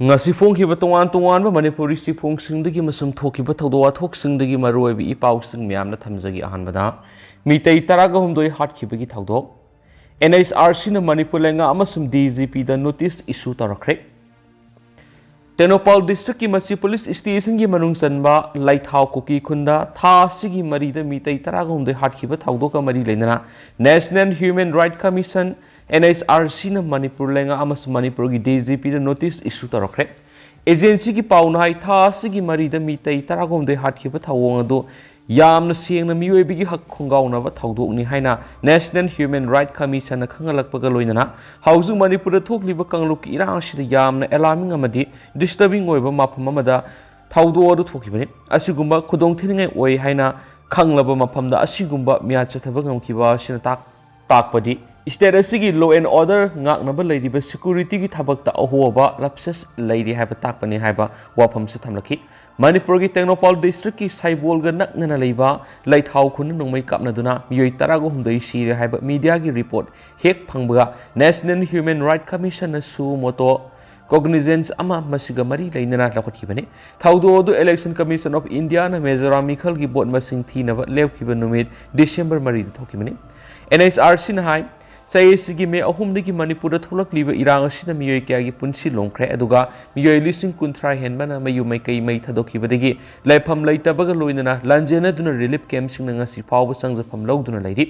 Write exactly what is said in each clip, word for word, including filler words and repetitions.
ꯉꯁꯤ ꯐꯣꯡꯈꯤꯕ ꯇꯣꯉꯥꯟ ꯇꯣꯉꯥꯟꯕ ꯃꯅꯤꯄꯨꯔꯤ ꯆꯦꯐꯣꯡꯁꯤꯡꯗꯒꯤ ꯑꯃꯁꯨꯡ ꯊꯣꯛꯈꯤꯕ ꯊꯧꯗꯣꯛ ꯋꯥꯊꯣꯛꯁꯤꯡꯗꯒꯤ ꯃꯔꯨꯑꯣꯏꯕ ꯏ ꯄꯥꯎꯁꯤꯡ ꯃꯌꯥꯝꯅ ꯊꯝꯖꯒꯦ꯫ ꯑꯍꯥꯟꯕꯗ, ꯃꯤꯇꯩ ꯇꯔꯥꯒ ꯍꯨꯝꯗꯣꯏ ꯍꯥꯠꯈꯤꯕꯒꯤ ꯊꯧꯗꯣꯛ꯫ ꯑꯦꯟ ꯑꯩꯆ ꯑꯥꯔ ꯁꯤꯅ ꯃꯅꯤꯄꯨꯔ ꯂꯩꯉꯥꯛ ꯑꯃꯁꯨꯡ ꯗꯤ ꯖꯤ ꯄꯤꯗ ꯅꯣꯇꯤꯁ ꯏꯁꯨ ꯇꯧꯔꯛꯈ꯭ꯔꯦ꯫ ꯇꯦꯡꯅꯧꯄꯥꯜ ꯗꯤꯁꯇ꯭ꯔꯤꯛꯀꯤ ꯃꯁꯤ ꯄꯨꯂꯤꯁ ꯁ꯭ꯇꯦꯁꯟꯒꯤ ꯃꯅꯨꯡ ꯆꯟꯕ ꯂꯩꯊꯥꯎ ꯀꯨꯀꯤ ꯈꯨꯟꯗ ꯊꯥ ꯑꯁꯤꯒꯤ ꯃꯔꯤꯗ ꯃꯤꯇꯩ ꯇꯔꯥꯒ ꯍꯨꯝꯗꯣꯏ ꯍꯥꯠꯈꯤꯕ ꯊꯧꯗꯣꯛꯀ ꯃꯔꯤ ꯂꯩꯅꯅ National Human Right Commission, N H R ꯁꯤꯅ ꯃꯅꯤꯄꯨꯔ ꯂꯩꯉꯥꯛ ꯑꯃꯁꯨꯡ ꯃꯅꯤꯄꯨꯔꯒꯤ ꯗꯤ ꯖꯤ ꯄꯤꯗ ꯅꯣꯇꯤꯁ ꯏꯁꯨ ꯇꯧꯔꯛꯈ꯭ꯔꯦ꯫ ꯑꯦꯖꯦꯟꯁꯤꯒꯤ ꯄꯥꯎꯅ ꯍꯥꯏ, ꯊꯥ ꯑꯁꯤꯒꯤ ꯃꯔꯤꯗ ꯃꯤꯇꯩ ꯇꯔꯥꯒ ꯍꯨꯝꯗꯣꯏ ꯍꯥꯠꯈꯤꯕ ꯊꯧꯑꯣꯡ ꯑꯗꯨ ꯌꯥꯝꯅ ꯁꯦꯡꯅ ꯃꯤꯑꯣꯏꯕꯒꯤ ꯍꯛ ꯈꯣꯡꯒꯥꯎꯅꯕ ꯊꯧꯗꯣꯛꯅꯤ ꯍꯥꯏꯅ National Human Right Commissionꯅ ꯈꯪꯍꯜꯂꯛꯄꯒ ꯂꯣꯏꯅꯅ ꯍꯧꯖꯤꯛ ꯃꯅꯤꯄꯨꯔꯗ ꯊꯣꯛꯂꯤꯕ ꯀꯥꯡꯂꯨꯞꯀꯤ ꯏꯔꯥꯡ ꯑꯁꯤꯗ ꯌꯥꯝꯅ alarming ꯑꯃꯗꯤ disturbing ꯑꯣꯏꯕ ꯃꯐꯝ ꯑꯃꯗ ꯊꯧꯗꯣꯛ ꯑꯗꯨ ꯊꯣꯛꯈꯤꯕꯅꯤ꯫ ꯑꯁꯤꯒꯨꯝꯕ ꯈꯨꯗꯣꯡꯊꯤꯅꯤꯡꯉꯥꯏ ꯑꯣꯏ ꯍꯥꯏꯅ ꯈꯪꯂꯕ ꯃꯐꯝꯗ ꯑꯁꯤꯒꯨꯝꯕ ꯃꯤꯌꯥꯠ ꯆꯠꯊꯕ ꯉꯝꯈꯤꯕ ꯑꯁꯤꯅ ꯇꯥꯛ-, ꯇꯥꯛꯄꯗꯤ state ꯑꯁꯤꯒꯤ law and order ꯉꯥꯛꯅꯕ ꯂꯩꯔꯤꯕ securityꯒꯤ ꯊꯕꯛꯇ ꯑꯍꯣꯕ lapses ꯂꯩꯔꯤ ꯍꯥꯏꯕ ꯇꯥꯛꯄꯅꯤ ꯍꯥꯏꯕ ꯋꯥꯐꯝꯁꯨ ꯊꯝꯂꯛꯈꯤ꯫ ꯃꯅꯤꯄꯨꯔꯒꯤ ꯇꯦꯡꯅꯧꯄꯥꯜ ꯗꯤꯁꯇ꯭ꯔꯤꯛꯀꯤ ꯁꯥꯏꯕꯣꯜꯒ ꯅꯛꯅꯅ ꯂꯩꯕ ꯂꯩꯊꯥꯎ ꯈꯨꯟꯗ ꯅꯣꯡꯃꯩ ꯀꯥꯞꯅꯗꯨꯅ ꯃꯤꯑꯣꯏ ꯇꯔꯥꯒ ꯍꯨꯝꯗꯣꯏ ꯁꯤꯔꯦ ꯍꯥꯏꯕ ꯃꯤꯗꯤꯌꯥꯒꯤ ꯔꯤꯄꯣꯔꯠ ꯍꯦꯛ ꯐꯪꯕꯒ National Human Right Commissionꯅ suo motu cognizance ꯑꯃ ꯃꯁꯤꯒ ꯃꯔꯤ ꯂꯩꯅꯅ ꯂꯧꯈꯠꯈꯤꯕꯅꯤ꯫ ꯊꯧꯗꯣꯛ ꯑꯗꯨ Election Commission of Indiaꯅ ꯃꯤꯖꯣꯔꯥꯝ ꯃꯤꯈꯜꯒꯤ ꯚꯣꯠ ꯃꯁꯤꯡ ꯊꯤꯅꯕ ꯂꯦꯞꯈꯤꯕ ꯅꯨꯃꯤꯠ December ꯃꯔꯤꯗ ꯊꯣꯛꯈꯤꯕꯅꯤ꯫ ꯑꯦꯟ ꯑꯩꯆ ꯑꯥꯔ ꯁꯤꯅ ꯍꯥꯏ, ꯆꯍꯤ ꯑꯁꯤꯒꯤ ꯃꯦ ꯑꯍꯨꯝꯗꯒꯤ ꯃꯅꯤꯄꯨꯔꯗ ꯊꯣꯛꯂꯛꯂꯤꯕ ꯏꯔꯥꯡ ꯑꯁꯤꯅ ꯃꯤꯑꯣꯏ ꯀꯌꯥꯒꯤ ꯄꯨꯟꯁꯤ ꯂꯣꯝꯈ꯭ꯔꯦ, ꯑꯗꯨꯒ ꯃꯤꯑꯣꯏ ꯂꯤꯁꯤꯡ ꯀꯨꯟꯊ꯭ꯔꯥ ꯍꯦꯟꯕꯅ ꯃꯌꯨꯝ ꯃꯩꯀꯩ ꯃꯩ ꯊꯥꯗꯣꯛꯈꯤꯕꯗꯒꯤ ꯂꯩꯐꯝ ꯂꯩꯇꯕꯒ ꯂꯣꯏꯅꯅ ꯂꯥꯟꯖꯦꯟꯅꯗꯨꯅ relief campꯁꯤꯡꯅ ꯉꯁꯤ ꯐꯥꯎꯕ ꯆꯪꯖꯐꯝ ꯂꯧꯗꯨꯅ ꯂꯩꯔꯤ꯫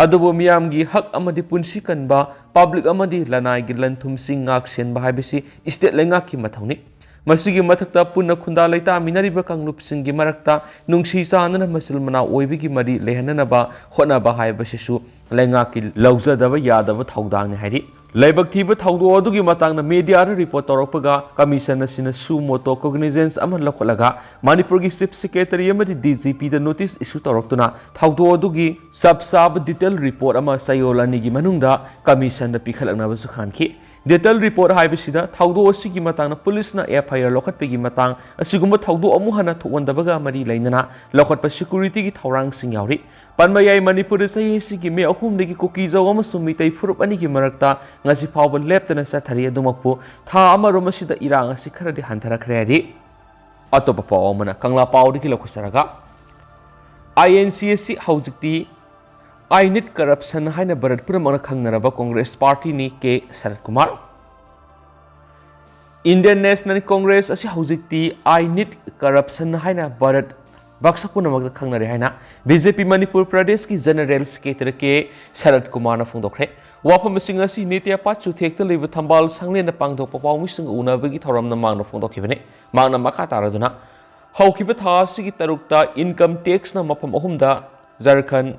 ꯑꯗꯨꯕꯨ ꯃꯤꯌꯥꯝꯒꯤ ꯍꯛ ꯑꯃꯗꯤ ꯄꯨꯟꯁꯤ ꯀꯟꯕ, public ꯑꯃꯗꯤ ꯂꯅꯥꯏꯒꯤ ꯂꯟ ꯊꯨꯝꯁꯤꯡ ꯉꯥꯛ ꯁꯦꯟꯕ ꯍꯥꯏꯕꯁꯤ state ꯂꯩꯉꯥꯛꯀꯤ ꯃꯊꯧꯅꯤ꯫ ꯃꯁꯤꯒꯤ ꯃꯊꯛꯇ ꯄꯨꯟꯅ ꯈꯨꯟꯗꯥ ꯂꯩꯇꯥꯃꯤꯟꯅꯔꯤꯕ ꯀꯥꯡꯂꯨꯞꯁꯤꯡꯒꯤ ꯃꯔꯛꯇ ꯅꯨꯡꯁꯤ ꯆꯥꯟꯅꯅ ꯃꯆꯤꯜ ꯃꯅꯥꯎ ꯑꯣꯏꯕꯒꯤ ꯃꯔꯤ ꯂꯩꯍꯟꯅꯅꯕ ꯍꯣꯠꯅꯕ ꯍꯥꯏꯕꯁꯤꯁꯨ ꯂꯩꯉꯥꯛꯀꯤ ꯂꯧꯖꯗꯕ ꯌꯥꯗꯕ ꯊꯧꯗꯥꯡꯅꯤ ꯍꯥꯏꯔꯤ꯫ ꯂꯥꯏꯕꯛ ꯊꯤꯕ ꯊꯧꯗꯣꯛ ꯑꯗꯨꯒꯤ ꯃꯇꯥꯡꯗ ꯃꯤꯗꯤꯌꯥꯗ ꯔꯤꯄꯣꯔꯠ ꯇꯧꯔꯛꯄꯒ ꯀꯃꯤꯁꯟ ꯑꯁꯤꯅ suo motu cognizance ꯑꯃ ꯂꯧꯈꯠꯂꯒ ꯃꯅꯤꯄꯨꯔꯒꯤ ꯆꯤꯐ ꯁꯦꯀ꯭ꯔꯦꯇꯔꯤ ꯑꯃꯗꯤ ꯗꯤ ꯖꯤ ꯄꯤꯗ ꯅꯣꯇꯤꯁ ꯏꯁꯨ ꯇꯧꯔꯛꯇꯨꯅ ꯊꯧꯗꯣꯛ ꯑꯗꯨꯒꯤ ꯆꯞ ꯆꯥꯕ ꯗꯤꯇꯦꯜ ꯔꯤꯄꯣꯔꯠ ꯑꯃ ꯆꯌꯣꯜ ꯑꯅꯤꯒꯤ ꯃꯅꯨꯡꯗ ꯀꯃꯤꯁꯟꯗ ꯄꯤꯈꯠꯂꯛꯅꯕꯁꯨ ꯈꯥꯟꯈꯤ꯫ ꯗꯤꯇꯦꯜ ꯔꯤꯄꯣꯔꯠ ꯍꯥꯏꯕꯁꯤꯗ ꯊꯧꯗꯣꯛ ꯑꯁꯤꯒꯤ ꯃꯇꯥꯡꯗ ꯄꯨꯂꯤꯁꯅ ꯑꯦꯐ ꯑꯥꯏ ꯑꯥꯔ ꯂꯧꯈꯠꯄꯒꯤ ꯃꯇꯥꯡ ꯑꯁꯤꯒꯨꯝꯕ ꯊꯧꯗꯣꯛ ꯑꯃꯨꯛ ꯍꯟꯅ ꯊꯣꯛꯍꯟꯗꯕꯒ ꯃꯔꯤ ꯂꯩꯅꯅ ꯂꯧꯈꯠꯄ ꯁꯦꯀ꯭ꯌꯨꯔꯤꯇꯤꯒꯤ ꯊꯧꯔꯥꯡꯁꯤꯡ ꯌꯥꯎꯔꯤ꯫ ꯄꯟꯕ ꯌꯥꯏ, ꯃꯅꯤꯄꯨꯔꯗ ꯆꯍꯤ ꯑꯁꯤꯒꯤ ꯃꯦ ꯑꯍꯨꯝꯗꯒꯤ ꯀꯨꯀꯤꯖꯧ ꯑꯃꯁꯨꯡ ꯃꯤꯇꯩ ꯐꯨꯔꯨꯞ ꯑꯅꯤꯒꯤ ꯃꯔꯛꯇ ꯉꯁꯤ ꯐꯥꯎꯕ ꯂꯦꯞꯇꯅ ꯆꯠꯊꯔꯤ꯫ ꯑꯗꯨꯃꯛꯄꯨ ꯊꯥ ꯑꯃꯔꯣꯝ ꯑꯁꯤꯗ ꯏꯔꯥꯡ ꯑꯁꯤ ꯈꯔꯗꯤ ꯍꯟꯊꯔꯛꯈ꯭ꯔꯦ ꯍꯥꯏꯔꯤ꯫ ꯑꯇꯣꯞꯄ ꯄꯥꯎ ꯑꯃꯅ ꯀꯪꯂꯥ ꯄꯥꯎꯗꯒꯤ ꯂꯧꯈꯠꯆꯔꯒ, ꯑꯥꯏ ꯑꯦꯟ ꯁꯤ ꯑꯁꯤ ꯍꯧꯖꯤꯛꯇꯤ ꯑꯥꯏ ꯅꯤꯠ ꯀꯔꯞꯁꯟ ꯍꯥꯏꯅ ꯚꯥꯔꯠ ꯄꯨꯝꯅꯃꯛꯅ ꯈꯪꯅꯔꯕ ꯀꯣꯡꯒ꯭ꯔꯦꯁ ꯄꯥꯔꯇꯤꯅꯤ, ꯀꯦ ꯁꯔꯠ ꯀꯨꯃꯥꯔ꯫ ꯏꯟꯗꯤꯌꯟ ꯅꯦꯁꯅꯦꯜ ꯀꯣꯡꯒ꯭ꯔꯦꯁ ꯑꯁꯤ ꯍꯧꯖꯤꯛꯇꯤ ꯑꯥꯏ ꯅꯤꯠ ꯀꯔꯞꯁꯟ ꯍꯥꯏꯅ ꯚꯥꯔꯠ ꯚꯥꯛꯁ ꯄꯨꯝꯅꯃꯛꯇ ꯈꯪꯅꯔꯦ ꯍꯥꯏꯅ ꯕꯤ ꯖꯦ ꯄꯤ ꯃꯅꯤꯄꯨꯔ ꯄ꯭ꯔꯗꯦꯁꯀꯤ ꯖꯦꯅꯔꯦꯜ ꯁꯦꯀ꯭ꯔꯦꯇꯔꯤ ꯀꯦ ꯁꯔꯠ ꯀꯨꯃꯥꯔꯅ ꯐꯣꯡꯗꯣꯛꯈ꯭ꯔꯦ꯫ ꯋꯥꯐꯝꯁꯤꯡ ꯑꯁꯤ ꯅꯤꯇ꯭ꯌ ꯄꯥꯠ ꯆꯨꯊꯦꯛꯇ ꯂꯩꯕ ꯊꯝꯕꯥꯜ ꯁꯪꯂꯦꯟꯗ ꯄꯥꯡꯊꯣꯛꯄ ꯄꯥꯎꯃꯤꯁꯤꯡꯒ ꯎꯅꯕꯒꯤ ꯊꯧꯔꯝꯅ ꯃꯥꯡꯗ ꯐꯣꯡꯗꯣꯛꯈꯤꯕꯅꯤ꯫ ꯃꯍꯥꯛꯅ ꯃꯈꯥ ꯇꯥꯔꯗꯨꯅ, ꯍꯧꯈꯤꯕ ꯊꯥ ꯑꯁꯤꯒꯤ ꯇꯔꯨꯛꯇ ꯏꯟꯀꯝ ꯇꯦꯛꯁꯅ ꯃꯐꯝ ꯑꯍꯨꯝꯗ, ꯖꯔꯈꯟ,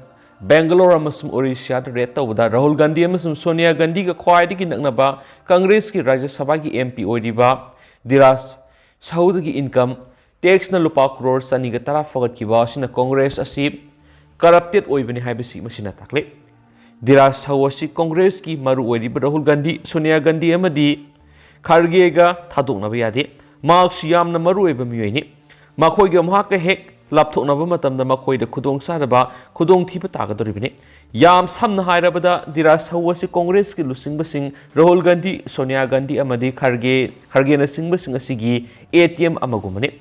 ꯕꯦꯡꯒꯂꯣꯔ ꯑꯃꯁꯨꯡ ꯑꯣꯔꯤꯁꯥꯗ ꯔꯦꯗ ꯇꯧꯕꯗ ꯔꯥꯍꯨꯜ ꯒꯥꯟꯙꯤ ꯑꯃꯁꯨꯡ ꯁꯣꯅꯤꯌꯥ ꯒꯥꯟꯙꯤꯒ ꯈ꯭ꯋꯥꯏꯗꯒꯤ ꯅꯛꯅꯕ ꯀꯪꯒ꯭ꯔꯦꯁꯀꯤ ꯔꯥꯖ꯭ꯌ ꯁꯚꯥꯒꯤ ꯑꯦꯝ ꯄꯤ ꯑꯣꯏꯔꯤꯕ ꯙꯤꯔꯥꯖ ꯁꯥꯍꯨꯗꯒꯤ ꯏꯟꯀꯝ ꯇꯦꯛꯁꯅ ꯂꯨꯄꯥ ꯀ꯭ꯔꯣꯔ ꯆꯅꯤꯒ ꯇꯔꯥ ꯐꯒꯠꯈꯤꯕ ꯑꯁꯤꯅ ꯀꯣꯡꯒ꯭ꯔꯦꯁ ꯑꯁꯤ ꯀꯔꯞꯇꯦꯗ ꯑꯣꯏꯕꯅꯤ ꯍꯥꯏꯕꯁꯤ ꯃꯁꯤꯅ ꯇꯥꯛꯂꯤ꯫ ꯙꯤꯔꯥꯖ ꯁꯥꯍꯨ ꯑꯁꯤ ꯀꯣꯡꯒ꯭ꯔꯦꯁꯀꯤ ꯃꯔꯨ ꯑꯣꯏꯔꯤꯕ ꯔꯥꯍꯨꯜ ꯒꯥꯟꯙꯤ, ꯁꯣꯅꯤꯌꯥ ꯒꯥꯟꯙꯤ ꯑꯃꯗꯤ ꯈꯥꯔꯒꯦꯒ ꯊꯥꯗꯣꯛꯅꯕ ꯌꯥꯗꯦ꯫ ꯃꯍꯥꯛꯁꯨ ꯌꯥꯝꯅ ꯃꯔꯨ ꯑꯣꯏꯕ ꯃꯤꯑꯣꯏꯅꯤ꯫ ꯃꯈꯣꯏꯒ ꯃꯍꯥꯛꯀ ꯍꯦꯛ ꯂꯥꯞꯊꯣꯛꯅꯕ ꯃꯇꯝꯗ ꯃꯈꯣꯏꯗ ꯈꯨꯗꯣꯡꯆꯥꯗꯕ, ꯈꯨꯗꯣꯡꯊꯤꯕ ꯇꯥꯒꯗꯧꯔꯤꯕꯅꯤ꯫ ꯌꯥꯝ ꯁꯝꯅ ꯍꯥꯏꯔꯕꯗ, ꯙꯤꯔꯥꯖ ꯁꯥꯍꯨ ꯑꯁꯤ ꯀꯣꯡꯒ꯭ꯔꯦꯁꯀꯤ ꯂꯨꯆꯤꯡꯕꯁꯤꯡ ꯔꯥꯍꯨꯜ ꯒꯥꯟꯙꯤ, ꯁꯣꯅꯤꯌꯥ ꯒꯥꯟꯙꯤ ꯑꯃꯗꯤ ꯈꯥꯔꯒꯦ, ꯈꯥꯔꯒꯦꯅꯆꯤꯡꯕꯁꯤꯡ ꯑꯁꯤꯒꯤ A T M ꯑꯃꯒꯨꯝꯕꯅꯤ꯫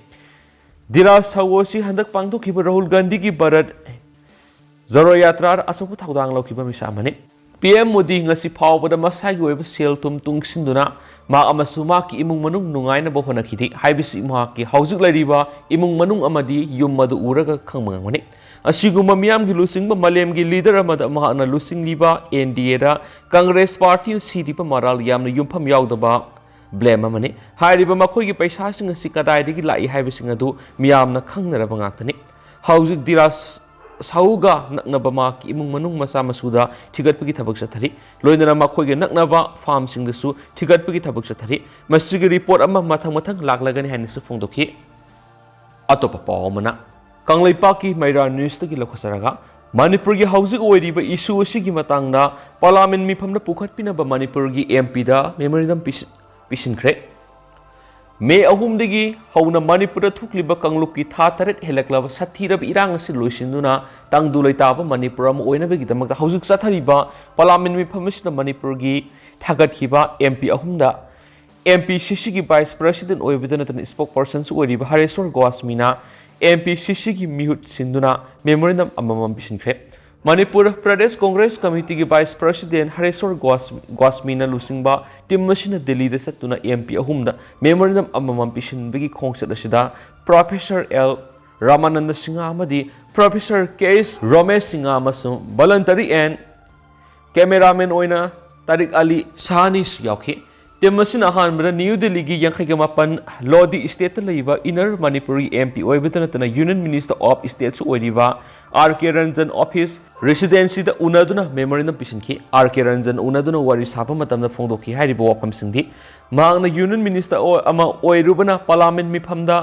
Dhiraj Shahu ꯑꯁꯤ ꯍꯟꯗꯛ ꯄꯥꯡꯊꯣꯛꯈꯤꯕ ꯔꯥꯍꯨꯜ ꯒꯥꯟꯙꯤꯒꯤ ꯚꯥꯔꯠ ꯖꯣꯔꯣ ꯌꯥꯇ꯭ꯔꯥꯗ ꯑꯆꯧꯕ ꯊꯧꯗꯥꯡ ꯂꯧꯈꯤꯕ ꯃꯤꯁꯛ ꯑꯃꯅꯤ꯫ ꯄꯤ ꯑꯦꯝ ꯃꯣꯗꯤ ꯉꯁꯤ ꯐꯥꯎꯕꯗ ꯃꯁꯥꯒꯤ ꯑꯣꯏꯕ ꯁꯦꯜ ꯊꯨꯝ ꯇꯨꯡꯁꯤꯟꯗꯨꯅ ꯃꯍꯥꯛ ꯑꯃꯁꯨꯡ ꯃꯍꯥꯛꯀꯤ ꯏꯃꯨꯡ ꯃꯅꯨꯡ ꯅꯨꯡꯉꯥꯏꯅꯕ ꯍꯣꯠꯅꯈꯤꯗꯦ ꯍꯥꯏꯕꯁꯤ ꯃꯍꯥꯛꯀꯤ ꯍꯧꯖꯤꯛ ꯂꯩꯔꯤꯕ ꯏꯃꯨꯡ ꯃꯅꯨꯡ ꯑꯃꯗꯤ ꯌꯨꯝ ꯑꯗꯨ ꯎꯔꯒ ꯈꯪꯕ ꯉꯝꯒꯅꯤ꯫ ꯑꯁꯤꯒꯨꯝꯕ ꯃꯤꯌꯥꯝꯒꯤ ꯂꯨꯆꯤꯡꯕ ꯃꯥꯂꯦꯝꯒꯤ ꯂꯤꯗꯔ ꯑꯃꯗ ꯃꯍꯥꯛꯅ ꯂꯨꯆꯤꯡꯂꯤꯕ ꯑꯦꯟ ꯗꯤ ꯑꯦꯗ ꯀꯪꯒ꯭ꯔꯦꯁ ꯄꯥꯔꯇꯤꯅ ꯁꯤꯔꯤꯕ ꯃꯔꯥꯜ ꯌꯥꯝꯅ ꯌꯨꯝꯐꯝ ꯌꯥꯎꯗꯕ ꯕ꯭ꯂꯦꯝ ꯑꯃꯅꯤ꯫ ꯍꯥꯏꯔꯤꯕ ꯃꯈꯣꯏꯒꯤ ꯄꯩꯁꯥꯁꯤꯡ ꯑꯁꯤ ꯀꯗꯥꯏꯗꯒꯤ ꯂꯥꯛꯏ ꯍꯥꯏꯕꯁꯤꯡ ꯑꯗꯨ ꯃꯤꯌꯥꯝꯅ ꯈꯪꯅꯔꯕ ꯉꯥꯛꯇꯅꯤ꯫ ꯍꯧꯖꯤꯛ ꯙꯤꯔꯥꯖ ꯁꯥꯍꯨꯒ ꯅꯛꯅꯕ ꯃꯍꯥꯛꯀꯤ ꯏꯃꯨꯡ ꯃꯅꯨꯡ ꯃꯆꯥ ꯃꯁꯨꯗ ꯊꯤꯒꯠꯄꯒꯤ ꯊꯕꯛ ꯆꯠꯊꯔꯤ꯫ ꯂꯣꯏꯅꯅ ꯃꯈꯣꯏꯒ ꯅꯛꯅꯕ ꯐꯥꯔꯝꯁꯤꯡꯗꯁꯨ ꯊꯤꯒꯠꯄꯒꯤ ꯊꯕꯛ ꯆꯠꯊꯔꯤ꯫ ꯃꯁꯤꯒꯤ ꯔꯤꯄꯣꯔꯠ ꯑꯃ ꯃꯊꯪ ꯃꯊꯪ ꯂꯥꯛꯂꯒꯅꯤ ꯍꯥꯏꯅꯁꯨ ꯐꯣꯡꯗꯣꯛꯈꯤ꯫ ꯑꯇꯣꯞꯄ ꯄꯥꯎ ꯑꯃꯅ, ꯀꯪꯂꯩꯄꯥꯛꯀꯤ ꯃꯩꯔꯥ ꯅ꯭ꯌꯨꯁꯇꯒꯤ ꯂꯧꯈꯠꯆꯔꯒ, ꯃꯅꯤꯄꯨꯔꯒꯤ ꯍꯧꯖꯤꯛ ꯑꯣꯏꯔꯤꯕ ꯏꯁꯨ ꯑꯁꯤꯒꯤ ꯃꯇꯥꯡꯗ ꯄꯥꯔꯂꯥꯃꯦꯟ ꯃꯤꯐꯝꯗ ꯄꯨꯈꯠꯄꯤꯅꯕ ꯃꯅꯤꯄꯨꯔꯒꯤ ꯑꯦꯝ ꯄꯤꯗ ꯃꯦꯃꯣꯔꯦꯟꯗꯝ ꯄꯤꯁꯤꯟ-, ꯄꯤꯁꯤꯟꯈ꯭ꯔꯦ꯫ ꯃꯦ ꯑꯍꯨꯝꯗꯒꯤ ꯍꯧꯅ ꯃꯅꯤꯄꯨꯔꯗ ꯊꯣꯛꯂꯤꯕ ꯀꯥꯡꯂꯨꯞꯀꯤ ꯊꯥ ꯇꯔꯦꯠ ꯍꯦꯜꯂꯛꯂꯕ ꯁꯥꯊꯤꯔꯕ ꯏꯔꯥꯡ ꯑꯁꯤ ꯂꯣꯏꯁꯤꯟꯗꯨꯅ ꯇꯪꯗꯨ ꯂꯩꯇꯥꯕ ꯃꯅꯤꯄꯨꯔ ꯑꯃ ꯑꯣꯏꯅꯕꯒꯤꯗꯃꯛꯇ ꯍꯧꯖꯤꯛ ꯆꯠꯊꯔꯤꯕ ꯄꯥꯔꯂꯥꯃꯦꯟ ꯃꯤꯐꯝ ꯑꯁꯤꯗ ꯃꯅꯤꯄꯨꯔꯒꯤ ꯊꯥꯒꯠꯈꯤꯕ ꯑꯦꯝ ꯄꯤ ꯑꯍꯨꯝꯗ ꯑꯦꯝ ꯄꯤ ꯁꯤ ꯁꯤꯒꯤ ꯚꯥꯏꯁ ꯄ꯭ꯔꯁꯤꯗꯦꯟ ꯑꯣꯏꯕꯗ ꯅꯠꯇꯅ ꯁ꯭ꯄꯣꯛ ꯄꯔꯁꯟꯁꯨ ꯑꯣꯏꯔꯤꯕ ꯍꯔꯦꯁ꯭ꯋꯔ ꯒꯣꯁꯃꯤꯅ ꯑꯦꯝ ꯄꯤ ꯁꯤ ꯁꯤꯒꯤ ꯃꯤꯍꯨꯠ ꯁꯤꯟꯗꯨꯅ ꯃꯦꯃꯣꯔꯦꯟꯗꯝ ꯑꯃꯃꯝ ꯄꯤꯁꯤꯟꯈ꯭ꯔꯦ꯫ ꯃꯅꯤꯄꯨꯔ ꯄ꯭ꯔꯗꯦꯁ ꯀꯣꯡꯒ꯭ꯔꯦꯁ ꯀꯃꯤꯇꯤꯒꯤ ꯚꯥꯏꯁ ꯄ꯭ꯔꯁꯤꯗꯦꯟ ꯍꯔꯦꯁ꯭ꯋꯔ ꯒꯣꯁ-, ꯒꯣꯁꯃꯤꯅ ꯂꯨꯆꯤꯡꯕ ꯇꯤꯝ ꯑꯁꯤꯅ ꯗꯤꯜꯂꯤꯗ ꯆꯠꯇꯨꯅ ꯑꯦꯝ ꯄꯤ ꯑꯍꯨꯝꯗ ꯃꯦꯃꯣꯔꯦꯟꯗꯝ ꯑꯃꯃꯝ ꯄꯤꯁꯤꯟꯕꯒꯤ ꯈꯣꯡꯆꯠ ꯑꯁꯤꯗ ꯄ꯭ꯔꯣꯐꯦꯁꯔ ꯑꯦꯜ ꯔꯥꯃꯥꯅꯟꯗ ꯁꯤꯡꯍ ꯑꯃꯗꯤ ꯄ꯭ꯔꯣꯐꯦꯁꯔ ꯀꯦ ꯑꯦꯁ ꯔꯣꯃꯦꯁ ꯁꯤꯡꯍ ꯑꯃꯁꯨꯡ ꯚꯣꯂꯟꯇꯔꯤ ꯑꯦꯟ ꯀꯦꯃꯦꯔꯥꯃꯦꯟ ꯑꯣꯏꯅ ꯇꯥꯔꯤꯛ ꯑꯂꯤ ꯁꯍꯥꯅꯤꯁꯨ ꯌꯥꯎꯈꯤ꯫ ꯇꯤꯝ ꯑꯁꯤꯅ ꯑꯍꯥꯟꯕꯗ ꯅ꯭ꯌꯨ ꯗꯤꯜꯂꯤꯒꯤ ꯌꯥꯡꯈꯩꯒ ꯃꯥꯄꯟ ꯂꯣꯗꯤ ꯏꯁꯇꯦꯠꯇ ꯂꯩꯕ ꯏꯟꯅꯔ ꯃꯅꯤꯄꯨꯔꯒꯤ ꯑꯦꯝ ꯄꯤ ꯑꯣꯏꯕꯇ ꯅꯠꯇꯅ ꯌꯨꯅꯤꯌꯟ ꯃꯤꯅꯤꯁꯇꯔ ꯑꯣꯐ ꯏꯁꯇꯦꯠꯁꯨ ꯑꯣꯏꯔꯤꯕ ꯑꯥꯔ ꯀꯦ ꯔꯟꯖꯟ ꯑꯣꯐꯤꯁ ꯔꯦꯁꯤꯗꯦꯟꯁꯤꯗ ꯎꯅꯗꯨꯅ ꯃꯦꯃꯣꯔꯦꯟꯗꯝ ꯄꯤꯁꯤꯟꯈꯤ꯫ ꯑꯥꯔ ꯀꯦ ꯔꯟꯖꯟ ꯎꯅꯗꯨꯅ ꯋꯥꯔꯤ ꯁꯥꯕ ꯃꯇꯝꯗ ꯐꯣꯡꯗꯣꯛꯈꯤ ꯍꯥꯏꯔꯤꯕ ꯋꯥꯐꯝꯁꯤꯡꯗꯤ ꯃꯍꯥꯛꯅ ꯌꯨꯅꯤꯌꯟ ꯃꯤꯅꯤꯁꯇꯔ ꯑꯣ-, ꯑꯃ ꯑꯣꯏꯔꯨꯕꯅ ꯄꯥꯔꯂꯥꯃꯦꯟ ꯃꯤꯐꯝꯗ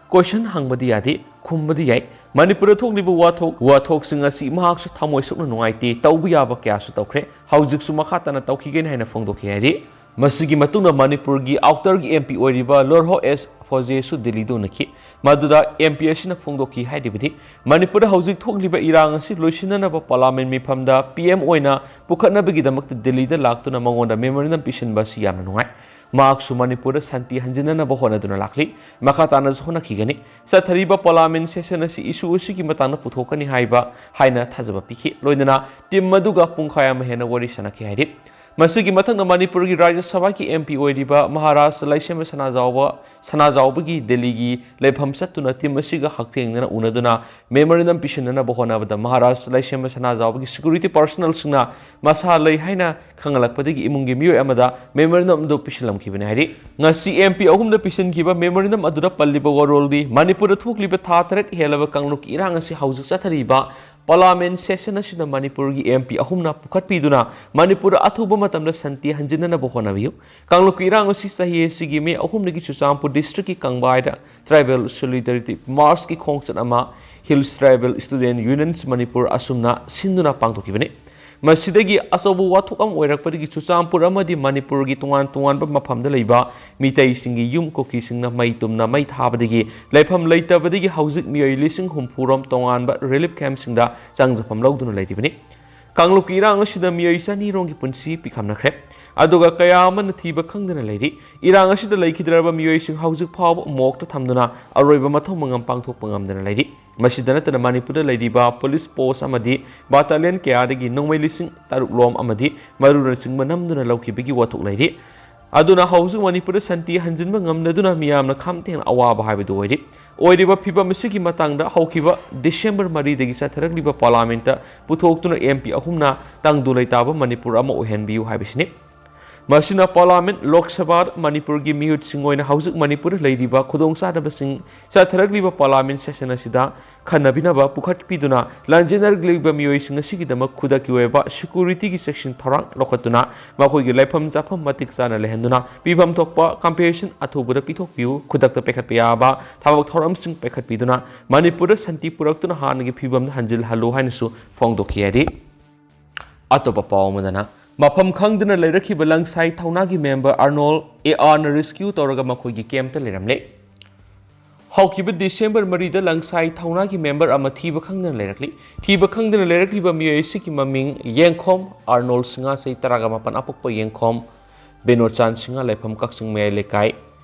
ꯀꯣꯏꯁꯟ ꯍꯪꯕꯗꯤ ꯌꯥꯗꯦ, ꯈꯨꯝꯕꯗꯤ ꯌꯥꯏ꯫ ꯃꯅꯤꯄꯨꯔꯗ ꯊꯣꯛꯂꯤꯕ ꯋꯥꯊꯣꯛ, ꯋꯥꯊꯣꯛꯁꯤꯡ ꯑꯁꯤ ꯃꯍꯥꯛꯁꯨ ꯊꯃꯣꯏ ꯁꯣꯛꯅ ꯅꯨꯡꯉꯥꯏꯇꯦ, ꯇꯧꯕ ꯌꯥꯕ ꯀꯌꯥꯁꯨ ꯇꯧꯈ꯭ꯔꯦ, ꯍꯧꯖꯤꯛꯁꯨ ꯃꯈꯥ ꯇꯥꯅ ꯇꯧꯈꯤꯒꯅꯤ ꯍꯥꯏꯅ ꯐꯣꯡꯗꯣꯛꯈꯤ ꯍꯥꯏꯔꯤ꯫ ꯃꯁꯤꯒꯤ ꯃꯇꯨꯡꯗ ꯃꯅꯤꯄꯨꯔꯒꯤ ꯑꯥꯎꯇꯔꯒꯤ ꯑꯦꯝ ꯄꯤ ꯑꯣꯏꯔꯤꯕ ꯂꯣꯔꯍꯣ ꯑꯦꯁ ꯐꯣꯖꯦꯁꯨ ꯗꯤꯜꯂꯤꯗ ꯎꯅꯈꯤ꯫ ꯃꯗꯨꯗ ꯑꯦꯝ ꯄꯤ ꯑꯁꯤꯅ ꯐꯣꯡꯗꯣꯛꯈꯤ ꯍꯥꯏꯔꯤꯕꯗꯤ, ꯃꯅꯤꯄꯨꯔꯗ ꯍꯧꯖꯤꯛ ꯊꯣꯛꯂꯤꯕ ꯏꯔꯥꯡ ꯑꯁꯤ ꯂꯣꯏꯁꯤꯟꯅꯅꯕ ꯄꯥꯔꯂꯥꯃꯦꯟ ꯃꯤꯐꯝꯗ ꯄꯤ ꯑꯦꯝ ꯑꯣꯏꯅ ꯄꯨꯈꯠꯅꯕꯒꯤꯗꯃꯛꯇ ꯗꯤꯜꯂꯤꯗ ꯂꯥꯛꯇꯨꯅ ꯃꯉꯣꯟꯗ ꯃꯦꯃꯣꯔꯦꯟꯗꯝ ꯄꯤꯁꯤꯟꯕ ꯑꯁꯤ ꯌꯥꯝꯅ ꯅꯨꯡꯉꯥꯏ꯫ ꯃꯍꯥꯛꯁꯨ ꯃꯅꯤꯄꯨꯔꯗ ꯁꯥꯟꯇꯤ ꯍꯟꯖꯤꯟꯅꯅꯕ ꯍꯣꯠꯅꯗꯨꯅ ꯂꯥꯛꯂꯤ꯫ ꯃꯈꯥ ꯇꯥꯅꯁꯨ ꯍꯣꯠꯅꯈꯤꯒꯅꯤ꯫ ꯆꯠꯊꯔꯤꯕ ꯄꯥꯔꯂꯥꯃꯦꯟ ꯁꯦꯁꯟ ꯑꯁꯤ ꯏꯁꯨ ꯑꯁꯤꯒꯤ ꯃꯇꯥꯡꯗ ꯄꯨꯊꯣꯛꯀꯅꯤ ꯍꯥꯏꯕ ꯍꯥꯏꯅ ꯊꯥꯖꯕ ꯄꯤꯈꯤ꯫ ꯂꯣꯏꯅꯅ ꯇꯤꯝ ꯑꯗꯨꯒ ꯄꯨꯡꯈꯥꯏ ꯑꯃ ꯍꯦꯟꯅ ꯋꯥꯔꯤ ꯁꯥꯟꯅꯈꯤ ꯍꯥꯏꯔꯤ꯫ ꯃꯁꯤꯒꯤ ꯃꯊꯪꯗ ꯃꯅꯤꯄꯨꯔꯒꯤ ꯔꯥꯖ꯭ꯌ ꯁꯚꯥꯒꯤ ꯑꯦꯝ ꯄꯤ ꯑꯣꯏꯔꯤꯕ ꯃꯍꯥꯔꯥꯖ ꯂꯩꯁꯦꯝꯕ ꯁꯅꯥꯖꯥꯎꯕ, ꯁꯅꯥꯖꯥꯎꯕꯒꯤ ꯗꯤꯜꯂꯤꯒꯤ ꯂꯩꯐꯝ ꯆꯠꯇꯨꯅ ꯇꯤꯝ ꯑꯁꯤꯒ ꯍꯛꯊꯦꯡꯅꯅ ꯎꯅꯗꯨꯅ ꯃꯦꯃꯣꯔꯦꯟꯗꯝ ꯄꯤꯁꯤꯟꯅꯅꯕ ꯍꯣꯠꯅꯕꯗ ꯃꯍꯥꯔꯥꯖ ꯂꯩꯁꯦꯝꯕ ꯁꯅꯥꯖꯥꯎꯕꯒꯤ ꯁꯦꯀ꯭ꯌꯨꯔꯤꯇꯤ ꯄꯥꯔꯁꯣꯅꯦꯜꯁꯤꯡꯅ ꯃꯁꯥ ꯂꯩ ꯍꯥꯏꯅ ꯈꯪꯍꯜꯂꯛꯄꯗꯒꯤ ꯏꯃꯨꯡꯒꯤ ꯃꯤꯑꯣꯏ ꯑꯃꯗ ꯃꯦꯃꯣꯔꯦꯟꯗꯝ ꯑꯗꯨ ꯄꯤꯁꯤꯜꯂꯝꯈꯤꯕꯅꯤ ꯍꯥꯏꯔꯤ꯫ ꯉꯁꯤ ꯑꯦꯝ ꯄꯤ ꯑꯍꯨꯝꯗ ꯄꯤꯁꯤꯟꯈꯤꯕ ꯃꯦꯃꯣꯔꯦꯟꯗꯝ ꯑꯗꯨꯗ ꯄꯜꯂꯤꯕ ꯋꯥꯔꯣꯜꯗꯤ ꯃꯅꯤꯄꯨꯔꯗ ꯊꯣꯛꯂꯤꯕ ꯊꯥ ꯇꯔꯦꯠ ꯍꯦꯜꯂꯕ ꯀꯥꯡꯂꯨꯞꯀꯤ ꯏꯔꯥꯡ ꯑꯁꯤ ꯍꯧꯖꯤꯛ ꯆꯠꯊꯔꯤꯕ ꯄꯥꯔꯂꯥꯃꯦꯟ ꯁꯦꯁꯟ ꯑꯁꯤꯗ ꯃꯅꯤꯄꯨꯔꯒꯤ ꯑꯦꯝ ꯄꯤ ꯑꯍꯨꯝꯅ ꯄꯨꯈꯠꯄꯤꯗꯨꯅ ꯃꯅꯤꯄꯨꯔ ꯑꯊꯨꯕ ꯃꯇꯝꯗ ꯁꯥꯟꯇꯤ ꯍꯟꯖꯤꯟꯅꯅꯕ ꯍꯣꯠꯅꯕꯤꯌꯨ꯫ ꯀꯥꯡꯂꯨꯞꯀꯤ ꯏꯔꯥꯡ ꯑꯁꯤ ꯆꯍꯤ ꯑꯁꯤꯒꯤ ꯃꯦ ꯑꯍꯨꯝꯗꯒꯤ ꯆꯨꯔꯆꯥꯟꯄꯨꯔ ꯗꯤꯁꯇ꯭ꯔꯤꯛꯀꯤ ꯀꯪꯕꯥꯏꯗ ꯇ꯭ꯔꯥꯏꯕꯦꯜ ꯁꯣꯂꯤꯗꯥꯔꯤꯇꯤ ꯃꯥꯔꯆꯀꯤ ꯈꯣꯡꯆꯠ ꯑꯃ ꯍꯤꯜꯁ ꯇ꯭ꯔꯥꯏꯕꯦꯜ ꯁ꯭ꯇꯨꯗꯦꯟꯠ ꯌꯨꯅꯤꯌꯟꯁ ꯃꯅꯤꯄꯨꯔ ꯑꯁꯨꯝꯅ ꯁꯤꯟꯗꯨꯅ ꯄꯥꯡꯊꯣꯛꯈꯤꯕꯅꯤ꯫ ꯃꯁꯤꯗꯒꯤ ꯑꯆꯧꯕ ꯋꯥꯊꯣꯛ ꯑꯃ ꯑꯣꯏꯔꯛꯄꯗꯒꯤ ꯆꯨꯔꯆꯥꯟꯄꯨꯔ ꯑꯃꯗꯤ ꯃꯅꯤꯄꯨꯔꯒꯤ ꯇꯣꯉꯥꯟ ꯇꯣꯉꯥꯟꯕ ꯃꯐꯝꯗ ꯂꯩꯕ ꯃꯤꯇꯩꯁꯤꯡꯒꯤ ꯌꯨꯝ ꯀꯨꯀꯤꯁꯤꯡꯅ ꯃꯩ ꯇꯨꯝꯅ ꯃꯩ ꯊꯥꯕꯗꯒꯤ ꯂꯩꯐꯝ ꯂꯩꯇꯕꯗꯒꯤ ꯍꯧꯖꯤꯛ ꯃꯤꯑꯣꯏ ꯂꯤꯁꯤꯡ ꯍꯨꯝꯐꯨ ꯔꯣꯝ ꯇꯣꯉꯥꯟꯕ ꯔꯤꯂꯤꯐ ꯀꯦꯝꯞꯁꯤꯡꯗ ꯆꯪꯖꯐꯝ ꯂꯧꯗꯨꯅ ꯂꯩꯔꯤꯕꯅꯤ꯫ ꯀꯥꯡꯂꯨꯞꯀꯤ ꯏꯔꯥꯡ ꯑꯁꯤꯗ ꯃꯤꯑꯣꯏ ꯆꯅꯤ ꯔꯣꯝꯒꯤ ꯄꯨꯟꯁꯤ ꯄꯤꯈꯝꯅꯈ꯭ꯔꯦ, ꯑꯗꯨꯒ ꯀꯌꯥ ꯑꯃꯅ ꯊꯤꯕ ꯈꯪꯗꯅ ꯂꯩꯔꯤ꯫ ꯏꯔꯥꯡ ꯑꯁꯤꯗ ꯂꯩꯈꯤꯗ꯭ꯔꯕ ꯃꯤꯑꯣꯏꯁꯤꯡ ꯍꯧꯖꯤꯛ ꯐꯥꯎꯕ ꯃꯣꯔꯒꯇ ꯊꯝꯗꯨꯅ ꯑꯔꯣꯏꯕ ꯃꯊꯧ ꯃꯉꯝ ꯄꯥꯡꯊꯣꯛꯄ ꯉꯝꯗꯅ ꯂꯩꯔꯤ꯫ ꯃꯁꯤꯗ ꯅꯠꯇꯅ ꯃꯅꯤꯄꯨꯔꯗ ꯂꯩꯔꯤꯕ ꯄꯨꯂꯤꯁ ꯄꯣꯁ ꯑꯃꯗꯤ ꯕꯥꯇꯥꯂꯤꯌꯟ ꯀꯌꯥꯗꯒꯤ ꯅꯣꯡꯃꯩ ꯂꯤꯁꯤꯡ ꯇꯔꯨꯛ ꯂꯣꯝ ꯑꯃꯗꯤ ꯃꯔꯨꯅꯆꯤꯡꯕ ꯅꯝꯗꯨꯅ ꯂꯧꯈꯤꯕꯒꯤ ꯋꯥꯊꯣꯛ ꯂꯩꯔꯤ꯫ ꯑꯗꯨꯅ ꯍꯧꯖꯤꯛ ꯃꯅꯤꯄꯨꯔꯗ ꯁꯥꯟꯇꯤ ꯍꯟꯖꯤꯟꯕ ꯉꯝꯂꯗꯨꯅ ꯃꯤꯌꯥꯝꯅ ꯈꯝ ꯊꯦꯡꯅ ꯑꯋꯥꯕ ꯍꯥꯏꯕꯗꯨ ꯑꯣꯏꯔꯤ꯫ ꯑꯣꯏꯔꯤꯕ ꯐꯤꯕꯝ ꯑꯁꯤꯒꯤ ꯃꯇꯥꯡꯗ ꯍꯧꯈꯤꯕ ꯗꯤꯁꯦꯝꯕꯔ ꯃꯔꯤꯗꯒꯤ ꯆꯠꯊꯔꯛꯂꯤꯕ ꯄꯥꯔꯂꯥꯃꯦꯟꯠꯇ ꯄꯨꯊꯣꯛꯇꯨꯅ ꯑꯦꯝ ꯄꯤ ꯑꯍꯨꯝꯅ ꯇꯪꯗꯨ ꯂꯩꯇꯥꯕ ꯃꯅꯤꯄꯨꯔ ꯑꯃ ꯑꯣꯏꯍꯟꯕꯤꯌꯨ ꯍꯥꯏꯕꯁꯤꯅꯤ꯫ ꯃꯁꯤꯅ ꯄꯥꯔꯂꯥꯃꯦꯟꯠ, ꯂꯣꯛ ꯁꯚꯥ, ꯃꯅꯤꯄꯨꯔꯒꯤ ꯃꯤꯍꯨꯠꯁꯤꯡ ꯑꯣꯏꯅ ꯍꯧꯖꯤꯛ ꯃꯅꯤꯄꯨꯔꯗ ꯂꯩꯔꯤꯕ ꯈꯨꯗꯣꯡꯆꯥꯗꯕꯁꯤꯡ ꯆꯠꯊꯔꯛꯂꯤꯕ ꯄꯥꯔꯂꯥꯃꯦꯟꯠ ꯁꯦꯁꯟ ꯑꯁꯤꯗ ꯈꯟꯅꯕꯤꯅꯕ ꯄꯨꯈꯠꯄꯤꯗꯨꯅ ꯂꯥꯟꯖꯦꯟꯅꯔꯛꯂꯤꯕ ꯃꯤꯑꯣꯏꯁꯤꯡ ꯑꯁꯤꯒꯤꯗꯃꯛ ꯈꯨꯗꯛꯀꯤ ꯑꯣꯏꯕ ꯁꯦꯀ꯭ꯌꯨꯔꯤꯇꯤꯒꯤ ꯆꯦꯛꯁꯤꯟ ꯊꯧꯔꯥꯡ ꯂꯧꯈꯠꯇꯨꯅ ꯃꯈꯣꯏꯒꯤ ꯂꯩꯐꯝ ꯆꯥꯐꯝ ꯃꯇꯤꯛ ꯆꯥꯅ ꯂꯩꯍꯟꯗꯨꯅ ꯄꯤꯐꯝ ꯊꯣꯛꯄ ꯀꯝꯄꯦꯟꯁꯦꯁꯟ ꯑꯊꯨꯕꯗ ꯄꯤꯊꯣꯛꯄꯤꯌꯨ꯫ ꯈꯨꯗꯛꯇ ꯄꯥꯏꯈꯠꯄ ꯌꯥꯕ ꯊꯕꯛ ꯊꯧꯔꯝꯁꯤꯡ ꯄꯥꯏꯈꯠꯄꯤꯗꯨꯅ ꯃꯅꯤꯄꯨꯔꯗ ꯁꯥꯟꯇꯤ ꯄꯨꯔꯛꯇꯨꯅ ꯍꯥꯟꯅꯒꯤ ꯐꯤꯕꯝꯗ ꯍꯟꯖꯤꯜꯍꯜꯂꯨ ꯍꯥꯏꯅꯁꯨ ꯐꯣꯡꯗꯣꯛꯈꯤ ꯍꯥꯏꯔꯤ꯫ ꯑꯇꯣꯞꯄ ꯄꯥꯎ ꯑꯃꯗꯅ, ꯃꯐꯝ ꯈꯪꯗꯅ ꯂꯩꯔꯛꯈꯤꯕ ꯂꯪꯁꯥꯏ ꯊꯧꯅꯥꯒꯤ ꯃꯦꯝꯕꯔ ꯑꯥꯔꯅꯣꯜ ꯑꯦ ꯑꯥꯔꯅ ꯔꯦꯁꯀ꯭ꯌꯨ ꯇꯧꯔꯒ ꯃꯈꯣꯏꯒꯤ ꯀꯦꯝꯞꯇ ꯂꯩꯔꯝꯂꯦ꯫ ꯍꯧꯈꯤꯕ ꯗꯤꯁꯦꯝꯕꯔ ꯃꯔꯤꯗ ꯂꯪꯁꯥꯏ ꯊꯧꯅꯥꯒꯤ ꯃꯦꯝꯕꯔ ꯑꯃ ꯊꯤꯕ ꯈꯪꯗꯅ ꯂꯩꯔꯛꯂꯤ꯫ ꯊꯤꯕ ꯈꯪꯗꯅ ꯂꯩꯔꯛꯂꯤꯕ ꯃꯤꯑꯣꯏ ꯑꯁꯤꯒꯤ ꯃꯃꯤꯡ ꯌꯦꯡꯈꯣꯝ ꯑꯥꯔꯅꯣꯜ ꯁꯤꯡꯍꯥ, ꯆꯍꯤ ꯇꯔꯥꯒ ꯃꯥꯄꯟ, ꯑꯄꯣꯛꯄ ꯌꯦꯡꯈꯣꯝ ꯕꯤꯅꯣꯆꯥꯟ ꯁꯤꯡꯍ, ꯂꯩꯐꯝ ꯀꯛꯆꯤꯡ ꯃꯌꯥꯏ ꯂꯩꯀꯥꯏ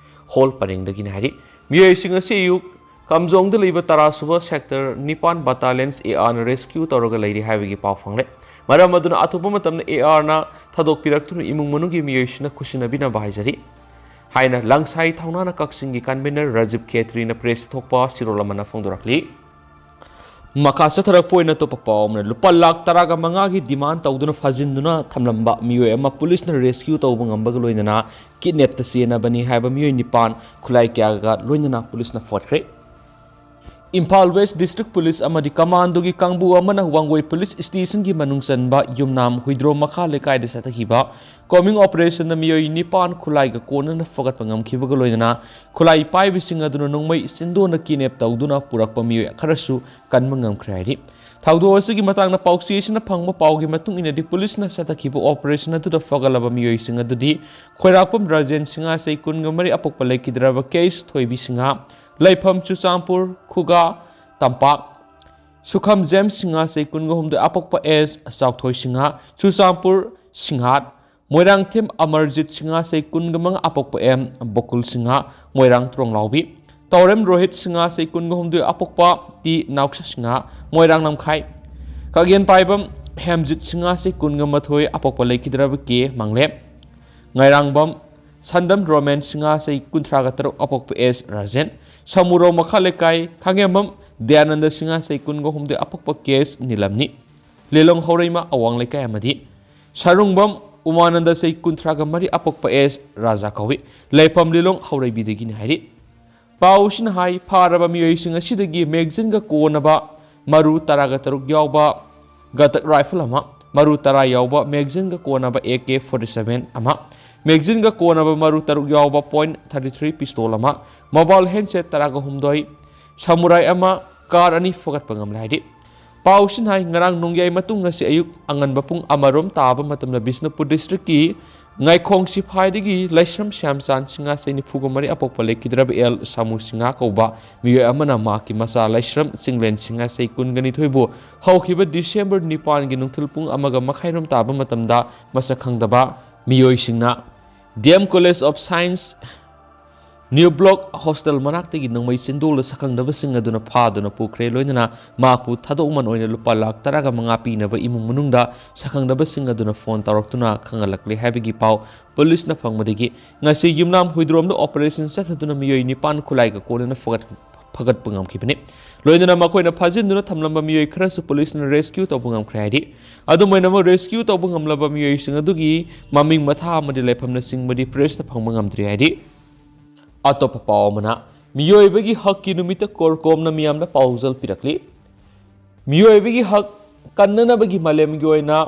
ꯍꯣꯜ ꯄꯔꯦꯡꯗꯒꯤꯅꯤ ꯍꯥꯏꯔꯤ꯫ ꯃꯤꯑꯣꯏꯁꯤꯡ ꯑꯁꯤ ꯑꯌꯨꯛ ꯀꯥꯝꯖꯣꯡꯗ ꯂꯩꯕ ꯇꯔꯥꯁꯨꯕ ꯁꯦꯛꯇꯔ ꯅꯤꯄꯥꯟ ꯕꯥꯇꯥꯂꯤꯌꯟꯁ ꯑꯦ ꯑꯥꯔꯅ ꯔꯦꯁꯀ꯭ꯌꯨ ꯇꯧꯔꯒ ꯂꯩꯔꯤ ꯍꯥꯏꯕꯒꯤ ꯄꯥꯎ ꯐꯪꯂꯦ꯫ ꯃꯔꯝ ꯑꯗꯨꯅ ꯑꯊꯨꯕ ꯃꯇꯝꯗ ꯑꯦ ꯑꯥꯔꯅ ꯊꯥꯗꯣꯛꯄꯤꯔꯛꯇꯨꯅ ꯏꯃꯨꯡ ꯃꯅꯨꯡꯒꯤ ꯃꯤꯑꯣꯏꯁꯤꯡꯅ ꯈꯨꯠꯁꯤꯟꯅꯕꯤꯅꯕ ꯍꯥꯏꯖꯔꯤ ꯍꯥꯏꯅ ꯂꯪꯁꯥꯏ ꯊꯧꯅꯥꯅ ꯀꯛꯆꯤꯡꯒꯤ ꯀꯟꯚꯦꯅꯔ ꯔꯥꯖꯤꯕ ꯈꯦꯇ꯭ꯔꯤꯅ ꯄ꯭ꯔꯦꯁꯇ ꯊꯣꯛꯄ ꯆꯦꯔꯣꯜ ꯑꯃꯅ ꯐꯣꯡꯗꯣꯔꯛꯂꯤ꯫ ꯃꯈꯥ ꯆꯠꯊꯔꯛꯄ ꯑꯣꯏꯅ ꯑꯇꯣꯞꯄ ꯄꯥꯎ ꯑꯃꯅ, ꯂꯨꯄꯥ ꯂꯥꯈ ꯇꯔꯥꯒ ꯃꯉꯥꯒꯤ ꯗꯤꯃꯥꯟ ꯇꯧꯗꯨꯅ ꯐꯥꯖꯤꯟꯗꯨꯅ ꯊꯝꯂꯝꯕ ꯃꯤꯑꯣꯏ ꯑꯃ ꯄꯨꯂꯤꯁꯅ ꯔꯦꯁꯀ꯭ꯌꯨ ꯇꯧꯕ ꯉꯝꯕꯒ ꯂꯣꯏꯅꯅ ꯀꯤꯗꯅꯦꯞꯇ ꯆꯦꯟꯅꯕꯅꯤ ꯍꯥꯏꯕ ꯃꯤꯑꯣꯏ ꯅꯤꯄꯥꯟ ꯈꯨꯠꯂꯥꯏ ꯀꯌꯥꯒ ꯂꯣꯏꯅꯅ ꯄꯨꯂꯤꯁꯅ ꯐꯥꯈ꯭ꯔꯦ꯫ ꯏꯝꯐꯥꯜ ꯋꯦꯁ ꯗꯤꯁꯇ꯭ꯔꯤꯛ ꯄꯨꯂꯤꯁ ꯑꯃꯗꯤ ꯀꯃꯥꯟꯗꯣꯒꯤ ꯀꯥꯡꯕꯨ ꯑꯃꯅ ꯋꯥꯡꯒꯣꯏ ꯄꯨꯂꯤꯁ ꯁ꯭ꯇꯦꯁꯟꯒꯤ ꯃꯅꯨꯡ ꯆꯟꯕ ꯌꯨꯝꯅꯥꯝ ꯍꯨꯏꯗ꯭ꯔꯣꯝ ꯃꯈꯥ ꯂꯩꯀꯥꯏꯗ ꯆꯠꯊꯈꯤꯕ ꯀꯣꯝꯕꯤꯡ ꯑꯣꯄꯔꯦꯁꯟꯗ ꯃꯤꯑꯣꯏ ꯅꯤꯄꯥꯟ ꯈꯨꯠꯂꯥꯏꯒ ꯀꯣꯟꯅꯅ ꯐꯒꯠꯄ ꯉꯝꯈꯤꯕꯒ ꯂꯣꯏꯅꯅ ꯈꯨꯠꯂꯥꯏ ꯄꯥꯏꯕꯁꯤꯡ ꯑꯗꯨꯅ ꯅꯣꯡꯃꯩ ꯆꯤꯟꯗꯣꯟꯅ ꯀꯤꯗꯅꯦꯞ ꯇꯧꯗꯨꯅ ꯄꯨꯔꯛꯄ ꯃꯤꯑꯣꯏ ꯈꯔꯁꯨ ꯀꯟꯕ ꯉꯝꯈ꯭ꯔꯦ ꯍꯥꯏꯔꯤ꯫ ꯊꯧꯗꯣꯛ ꯑꯁꯤꯒꯤ ꯃꯇꯥꯡꯗ ꯄꯥꯎꯆꯦꯁꯤꯅ ꯐꯪꯕ ꯄꯥꯎꯒꯤ ꯃꯇꯨꯡ ꯏꯟꯅꯗꯤ ꯄꯨꯂꯤꯁꯅ ꯆꯠꯊꯈꯤꯕ ꯑꯣꯄꯔꯦꯁꯟ ꯑꯗꯨꯗ ꯐꯒꯠꯂꯕ ꯃꯤꯑꯣꯏꯁꯤꯡ ꯑꯗꯨꯗꯤ ꯈꯣꯏꯔꯥꯛꯄꯝ ꯔꯥꯖꯦꯟ ꯁꯤꯡꯍꯥ ꯆꯍꯤ ꯀꯨꯟꯒ ꯃꯔꯤ ꯑꯄꯣꯛꯄ ꯂꯩꯈꯤꯗ꯭ꯔꯕ ꯀꯦꯁ ꯊꯣꯏꯕꯤ ꯁꯤꯡꯍꯥ, ꯂꯩꯐꯝ ꯆꯨꯔꯆꯥꯟꯄꯨꯔ ꯈꯨꯒꯥ ꯇꯝꯄꯥꯛ, ꯁꯨꯈꯝ ꯖꯦꯝꯁ ꯁꯤꯡꯍꯥ ꯆꯍꯤ ꯀꯨꯟꯒ ꯍꯨꯝꯗꯣꯏ ꯑꯄꯣꯛꯄ ꯑꯦꯁ ꯆꯥꯎꯊꯣꯏ ꯁꯤꯡꯍꯥ, ꯆꯨꯔꯆꯥꯟꯄꯨꯔ ꯁꯤꯡꯍꯥꯠ, ꯃꯣꯏꯔꯥꯡꯊꯦꯝ ꯑꯃꯔꯖꯤꯠ ꯁꯤꯡꯍꯥ ꯆꯍꯤ ꯀꯨꯟꯒ ꯃꯉꯥ ꯑꯄꯣꯛꯄ ꯑꯦꯝ ꯕꯣꯀꯨꯜ ꯁꯤꯡꯍꯥ, ꯃꯣꯏꯔꯥꯡ ꯇ꯭ꯔꯣꯡꯂꯥꯎꯕꯤ, ꯇꯧꯔꯦꯝ ꯔꯣꯍꯤꯠ ꯁꯤꯡꯍꯥ ꯆꯍꯤ ꯀꯨꯟꯒ ꯍꯨꯝꯗꯣꯏ ꯑꯄꯣꯛꯄ ꯇꯤ ꯅꯥꯎꯁ ꯁꯤꯡꯍꯥ, ꯃꯣꯏꯔꯥꯡ ꯂꯝꯈꯥꯏ, ꯀꯥꯒꯦꯟ ꯄꯥꯏꯕꯝ ꯍꯦꯝꯖꯤꯠ ꯁꯤꯡꯍꯥ ꯆꯍꯤ ꯀꯨꯟꯒ ꯃꯥꯊꯣꯏ ꯑꯄꯣꯛꯄ ꯂꯩꯈꯤꯗ꯭ꯔꯕ ꯀꯦ ꯃꯥꯡꯂꯦꯞ, ꯉꯥꯏꯔꯥꯡꯕꯝ ꯁꯟꯗꯝ ꯔꯣꯃꯦꯟ ꯁꯤꯡꯍꯥ ꯆꯍꯤ ꯀꯨꯟꯊ꯭ꯔꯥꯒ ꯇꯔꯨꯛ ꯑꯄꯣꯛꯄ ꯑꯦꯁ ꯔꯥꯖꯦꯟ, ꯁꯃꯨꯔꯧ ꯃꯈꯥ ꯂꯩꯀꯥꯏ ꯈꯥꯡꯉꯦꯝꯕꯝ ꯗꯌꯥꯅꯟꯗ ꯁꯤꯡꯍꯥ ꯆꯍꯤ ꯀꯨꯟꯒ ꯍꯨꯝꯗꯣꯏ ꯑꯄꯣꯛꯄ ꯀꯦ ꯑꯦꯁ ꯅꯤꯂꯝꯅꯤ, ꯂꯤꯂꯣꯡ ꯍꯧꯔꯩꯃ ꯑꯋꯥꯡ ꯂꯩꯀꯥꯏ ꯑꯃꯗꯤ ꯁꯥꯔꯨꯡꯕꯝ ꯎꯃꯥꯅꯟꯗ ꯆꯍꯤ ꯀꯨꯟꯊ꯭ꯔꯥꯒ ꯃꯔꯤ ꯑꯄꯣꯛꯄ ꯑꯦꯁ ꯔꯥꯖꯥ ꯀꯧꯏ꯫ ꯂꯩꯐꯝ ꯂꯤꯂꯣꯡ ꯍꯧꯔꯩꯕꯤꯗꯒꯤꯅꯤ ꯍꯥꯏꯔꯤ꯫ ꯄꯥꯎꯁꯤꯅ ꯍꯥꯏ, ꯐꯥꯔꯕ ꯃꯤꯑꯣꯏꯁꯤꯡ ꯑꯁꯤꯗꯒꯤ ꯃꯦꯒꯖꯤꯟꯒ ꯀꯣꯟꯅꯕ ꯃꯔꯨ ꯇꯔꯥꯒ ꯇꯔꯨꯛ ꯌꯥꯎꯕ ꯒꯇꯛ ꯔꯥꯏꯐꯜ ꯑꯃ, ꯃꯔꯨ ꯇꯔꯥ ꯌꯥꯎꯕ ꯃꯦꯒꯖꯤꯟꯒ ꯀꯣꯟꯅꯕ ꯑꯦ ꯀꯦ ꯐꯣꯔꯇꯤ ꯁꯚꯦꯟ ꯑꯃ, ꯃꯦꯒꯖꯤꯟꯒ ꯀꯣꯟꯅꯕ ꯃꯔꯨ ꯇꯔꯨꯛ ꯌꯥꯎꯕ ꯄꯣꯏꯟꯠ ꯊꯥꯔꯇꯤ ꯊ꯭ꯔꯤ ꯄꯤꯁꯇꯣꯜ ꯑꯃ, ꯃꯣꯕꯥꯏꯜ ꯍꯦꯟꯁꯦꯠ ꯇꯔꯥꯒ ꯍꯨꯝꯗꯣꯏ, ꯁꯃꯨꯔꯥꯏ ꯑꯃ, ꯀꯥꯔ ꯑꯅꯤ ꯐꯒꯠꯄ ꯉꯝꯂꯦ ꯍꯥꯏꯔꯤ꯫ ꯄꯥꯎꯁꯤꯅ ꯍꯥꯏ, ꯉꯔꯥꯡ ꯅꯣꯡꯌꯥꯏ ꯃꯇꯨꯡ ꯉꯁꯤ ꯑꯌꯨꯛ ꯑꯉꯟꯕ ꯄꯨꯡ ꯑꯃꯔꯣꯝ ꯇꯥꯕ ꯃꯇꯝꯗ ꯕꯤꯁꯅꯨꯄꯨꯔ ꯗꯤꯁꯇ꯭ꯔꯤꯛꯀꯤ ꯉꯥꯏꯈꯣꯡ ꯁꯤꯐꯥꯏꯗꯒꯤ ꯂꯥꯏꯁ꯭ꯔꯝ ꯁ꯭ꯌꯥꯝꯆꯥꯟ ꯁꯤꯡꯍꯥ ꯆꯍꯤ ꯅꯤꯐꯨꯒ ꯃꯔꯤ ꯑꯄꯣꯛꯄ ꯂꯩꯈꯤꯗ꯭ꯔꯕ ꯑꯦꯜ ꯁꯥꯃꯨ ꯁꯤꯡꯍꯥ ꯀꯧꯕ ꯃꯤꯑꯣꯏ ꯑꯃꯅ ꯃꯍꯥꯛꯀꯤ ꯃꯆꯥ ꯂꯥꯏꯁ꯭ꯔꯝ ꯆꯤꯡꯂꯦꯟ ꯁꯤꯡꯍꯥ ꯆꯍꯤ ꯀꯨꯟꯒ ꯅꯤꯊꯣꯏꯕꯨ ꯍꯧꯈꯤꯕ ꯗꯤꯁꯦꯝꯕꯔ ꯅꯤꯄꯥꯟꯒꯤ ꯅꯨꯡꯊꯤꯜ ꯄꯨꯡ ꯑꯃꯒ ꯃꯈꯥꯏꯔꯣꯝ ꯇꯥꯕ ꯃꯇꯝꯗ ꯃꯁꯛ ꯈꯪꯗꯕ ꯃꯤꯑꯣꯏꯁꯤꯡꯅ D M college of science new block hostel ꯃꯅꯥꯛꯇꯒꯤ ꯅꯣꯡꯃꯩ ꯆꯤꯟꯗꯣꯜꯗ ꯁꯛꯈꯪꯗꯕꯁꯤꯡ ꯑꯗꯨꯅ ꯐꯥꯗꯨꯅ ꯄꯨꯈ꯭ꯔꯦ꯫ ꯂꯣꯏꯅꯅ ꯃꯍꯥꯛꯄꯨ ꯊꯥꯗꯣꯛꯃꯟ ꯑꯣꯏꯅ ꯂꯨꯄꯥ ꯂꯥꯈ ꯇꯔꯥꯒ ꯃꯉꯥ ꯄꯤꯅꯕ ꯏꯃꯨꯡ ꯃꯅꯨꯡꯗ ꯁꯛꯈꯪꯗꯕꯁꯤꯡ ꯑꯗꯨꯅ ꯐꯣꯟ ꯇꯧꯔꯛꯇꯨꯅ ꯈꯪꯍꯜꯂꯛꯂꯦ ꯍꯥꯏꯕꯒꯤ ꯄꯥꯎ ꯄꯨꯂꯤꯁꯅ ꯐꯪꯕꯗꯒꯤ ꯉꯁꯤ ꯌꯨꯝꯅꯥꯝ ꯍꯨꯏꯗ꯭ꯔꯣꯝꯗ ꯑꯣꯄꯔꯦꯁꯟ ꯆꯠꯊꯗꯨꯅ ꯃꯤꯑꯣꯏ ꯅꯤꯄꯥꯟ ꯈꯨꯠꯂꯥꯏꯒ ꯀꯣꯟꯅꯅ ꯐꯒꯠ-, ꯐꯒꯠꯄ ꯉꯝꯈꯤꯕꯅꯤ꯫ ꯂꯣꯏꯅꯅ ꯃꯈꯣꯏꯅ ꯐꯥꯖꯤꯟꯗꯨꯅ ꯊꯝꯂꯝꯕ ꯃꯤꯑꯣꯏ ꯈꯔꯁꯨ ꯄꯨꯂꯤꯁꯅ ꯔꯦꯁꯀ꯭ꯌꯨ ꯇꯧꯕ ꯉꯝꯈ꯭ꯔꯦ ꯍꯥꯏꯔꯤ꯫ ꯑꯗꯨꯝ ꯑꯣꯏꯅꯃꯛ, ꯔꯦꯁꯀ꯭ꯌꯨ ꯇꯧꯕ ꯉꯝꯂꯕ ꯃꯤꯑꯣꯏꯁꯤꯡ ꯑꯗꯨꯒꯤ ꯃꯃꯤꯡ, ꯃꯊꯥ ꯑꯃꯗꯤ ꯂꯩꯐꯝꯅꯆꯤꯡꯕꯗꯤ ꯄ꯭ꯔꯦꯁꯅ ꯐꯪꯕ ꯉꯝꯗ꯭ꯔꯤ ꯍꯥꯏꯔꯤ꯫ ꯑꯇꯣꯞꯄ ꯄꯥꯎ ꯑꯃꯅ, ꯃꯤꯑꯣꯏꯕꯒꯤ ꯍꯛꯀꯤ ꯅꯨꯃꯤꯠꯇ ꯀꯣꯔꯀꯣꯝꯅ ꯃꯤꯌꯥꯝꯗ ꯄꯥꯎꯖꯦꯜ ꯄꯤꯔꯛꯂꯤ꯫ ꯃꯤꯑꯣꯏꯕꯒꯤ ꯍꯛ ꯀꯟꯅꯅꯕꯒꯤ ꯃꯥꯂꯦꯝꯒꯤ ꯑꯣꯏꯅ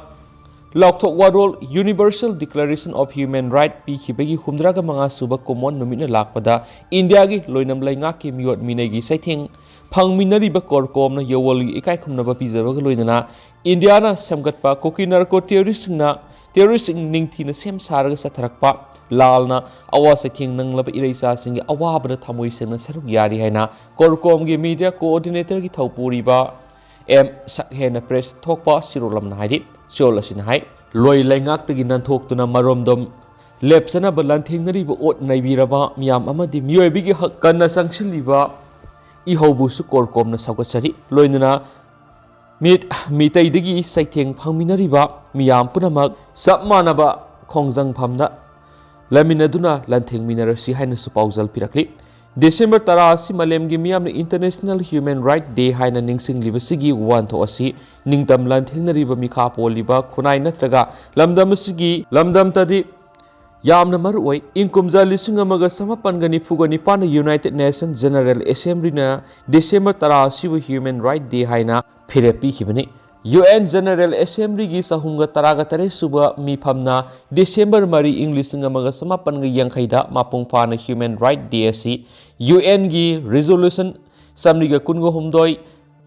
ꯂꯥꯎꯊꯣꯛ ꯋꯥꯔꯣꯜ, Universal Declaration of Human Right, ꯄꯤꯈꯤꯕꯒꯤ ꯍꯨꯝꯗ꯭ꯔꯥꯒ ꯃꯉꯥ ꯁꯨꯕ ꯀꯨꯝꯑꯣꯟ ꯅꯨꯃꯤꯠꯅ ꯂꯥꯛꯄꯗ ꯏꯟꯗꯤꯌꯥꯒꯤ ꯂꯣꯏꯅꯝ ꯂꯩꯉꯥꯛꯀꯤ ꯃꯤꯑꯣꯠ ꯃꯤꯅꯩꯒꯤ ꯆꯩꯊꯦꯡ ꯐꯪꯃꯤꯟꯅꯔꯤꯕ ꯀꯣꯔꯀꯣꯝꯅ ꯌꯣꯋꯣꯜꯒꯤ ꯏꯀꯥꯏ ꯈꯨꯝꯅꯕ ꯄꯤꯖꯕꯒ ꯂꯣꯏꯅꯅ ꯏꯟꯗꯤꯌꯥꯅ ꯁꯦꯝꯒꯠꯄ ꯀꯨꯀꯤ ꯅꯥꯔꯀꯣ ꯇꯦꯔꯣꯔꯤꯁꯁꯤꯡꯅ, ꯇꯦꯔꯣꯔꯤꯁꯁꯤꯡ ꯅꯤꯡꯊꯤꯅ ꯁꯦꯝ ꯁꯥꯔꯒ ꯆꯠꯊꯔꯛꯄ ꯂꯥꯜꯅ ꯑꯋꯥ ꯆꯩꯊꯦꯡ ꯅꯪꯂꯕ ꯏꯔꯩꯆꯥꯁꯤꯡꯒꯤ ꯑꯋꯥꯕꯗ ꯊꯃꯣꯏ ꯁꯦꯡꯅ ꯁꯔꯨꯛ ꯌꯥꯔꯤ ꯍꯥꯏꯅ ꯀꯣꯔꯀꯣꯝꯒꯤ ꯃꯤꯗꯤꯌꯥ ꯀꯣꯑꯣꯔꯗꯤꯅꯦꯇꯔꯒꯤ ꯊꯧꯄꯨꯔꯤꯕ ꯑꯦꯝ ꯁꯛꯍꯦꯟꯅ ꯄ꯭ꯔꯦꯁ ꯊꯣꯛꯄ ꯆꯦꯔꯣꯜ ꯑꯃꯅ ꯍꯥꯏꯔꯤ꯫ ꯆꯦꯔꯣꯜ ꯑꯁꯤꯅ ꯍꯥꯏ, ꯂꯣꯏ ꯂꯩꯉꯥꯛꯇꯒꯤ ꯅꯥꯟꯊꯣꯛꯇꯨꯅ ꯃꯔꯣꯝꯗꯣꯝ ꯂꯦꯞꯆꯅꯕ ꯂꯥꯟꯊꯦꯡꯅꯔꯤꯕ ꯑꯣꯠ ꯅꯩꯕꯤꯔꯕ ꯃꯤꯌꯥꯝ ꯑꯃꯗꯤ ꯃꯤꯑꯣꯏꯕꯒꯤ ꯍꯛ ꯀꯟꯅ ꯆꯪꯁꯤꯜꯂꯤꯕ ꯏꯍꯧꯕꯨꯁꯨ ꯀꯣꯔꯀꯣꯝꯅ ꯁꯧꯒꯠꯆꯔꯤ꯫ ꯂꯣꯏꯅꯅ ꯃꯤꯠ ꯃꯤꯇꯩꯗꯒꯤ ꯆꯩꯊꯦꯡ ꯐꯪꯃꯤꯟꯅꯔꯤꯕ ꯃꯤꯌꯥꯝ ꯄꯨꯝꯅꯃꯛ ꯆꯞ ꯃꯥꯟꯅꯕ ꯈꯣꯡꯖꯪꯐꯝꯗ ꯂꯩꯃꯤꯟꯅꯗꯨꯅ ꯂꯥꯟꯊꯦꯡꯃꯤꯟꯅꯔꯁꯤ ꯍꯥꯏꯅꯁꯨ ꯄꯥꯎꯖꯦꯜ ꯄꯤꯔꯛꯂꯤ꯫ ꯗꯤꯁꯦꯝꯕꯔ ꯇꯔꯥ ꯑꯁꯤ ꯃꯥꯂꯦꯝꯒꯤ ꯃꯤꯌꯥꯝꯅ International Human Right Day ꯍꯥꯏꯅ ꯅꯤꯡꯁꯤꯡꯂꯤꯕꯁꯤꯒꯤ ꯋꯥꯍꯟꯊꯣꯛ ꯑꯁꯤ ꯅꯤꯡꯇꯝ ꯂꯥꯟꯊꯦꯡꯅꯔꯤꯕ ꯃꯤꯈꯥ ꯄꯣꯜꯂꯤꯕ ꯈꯨꯟꯅꯥꯏ ꯅꯠꯇ꯭ꯔꯒ ꯂꯝꯗꯝ ꯑꯁꯤꯒꯤ ꯂꯝꯗꯝꯇꯗꯤ ꯌꯥꯝꯅ ꯃꯔꯨ ꯑꯣꯏ꯫ ꯏꯪ ꯀꯨꯝꯖꯥ ꯂꯤꯁꯤꯡ ꯑꯃꯒ ꯆꯃꯥꯄꯟꯒ ꯅꯤꯐꯨꯒ ꯅꯤꯄꯥꯟꯗ United Nations General Assembly ꯅ ꯗꯤꯁꯦꯝꯕꯔ ꯇꯔꯥ ꯑꯁꯤꯕꯨ Human Right Day ꯍꯥꯏꯅ ꯐꯤꯔꯦꯞ ꯄꯤꯈꯤꯕꯅꯤ꯫ ꯌꯨ ꯑꯦꯟ General Assembly ꯒꯤ ꯆꯍꯨꯝꯒ ꯇꯔꯥꯒ ꯇꯔꯦꯠ ꯁꯨꯕ ꯃꯤꯐꯝꯅ ꯗꯤꯁꯦꯝꯕꯔ ꯃꯔꯤ ꯏꯪ ꯂꯤꯁꯤꯡ ꯑꯃꯒ ꯆꯃꯥꯄꯟꯒ ꯌꯥꯡꯈꯩꯗ ꯃꯄꯨꯡ ꯐꯥꯅ Human Right Day ꯑꯁꯤ ꯌꯨ ꯑꯦꯟ ꯒꯤ Resolution ꯆꯥꯃꯔꯤꯒ ꯀꯨꯟꯒ ꯍꯨꯝꯗꯣꯏ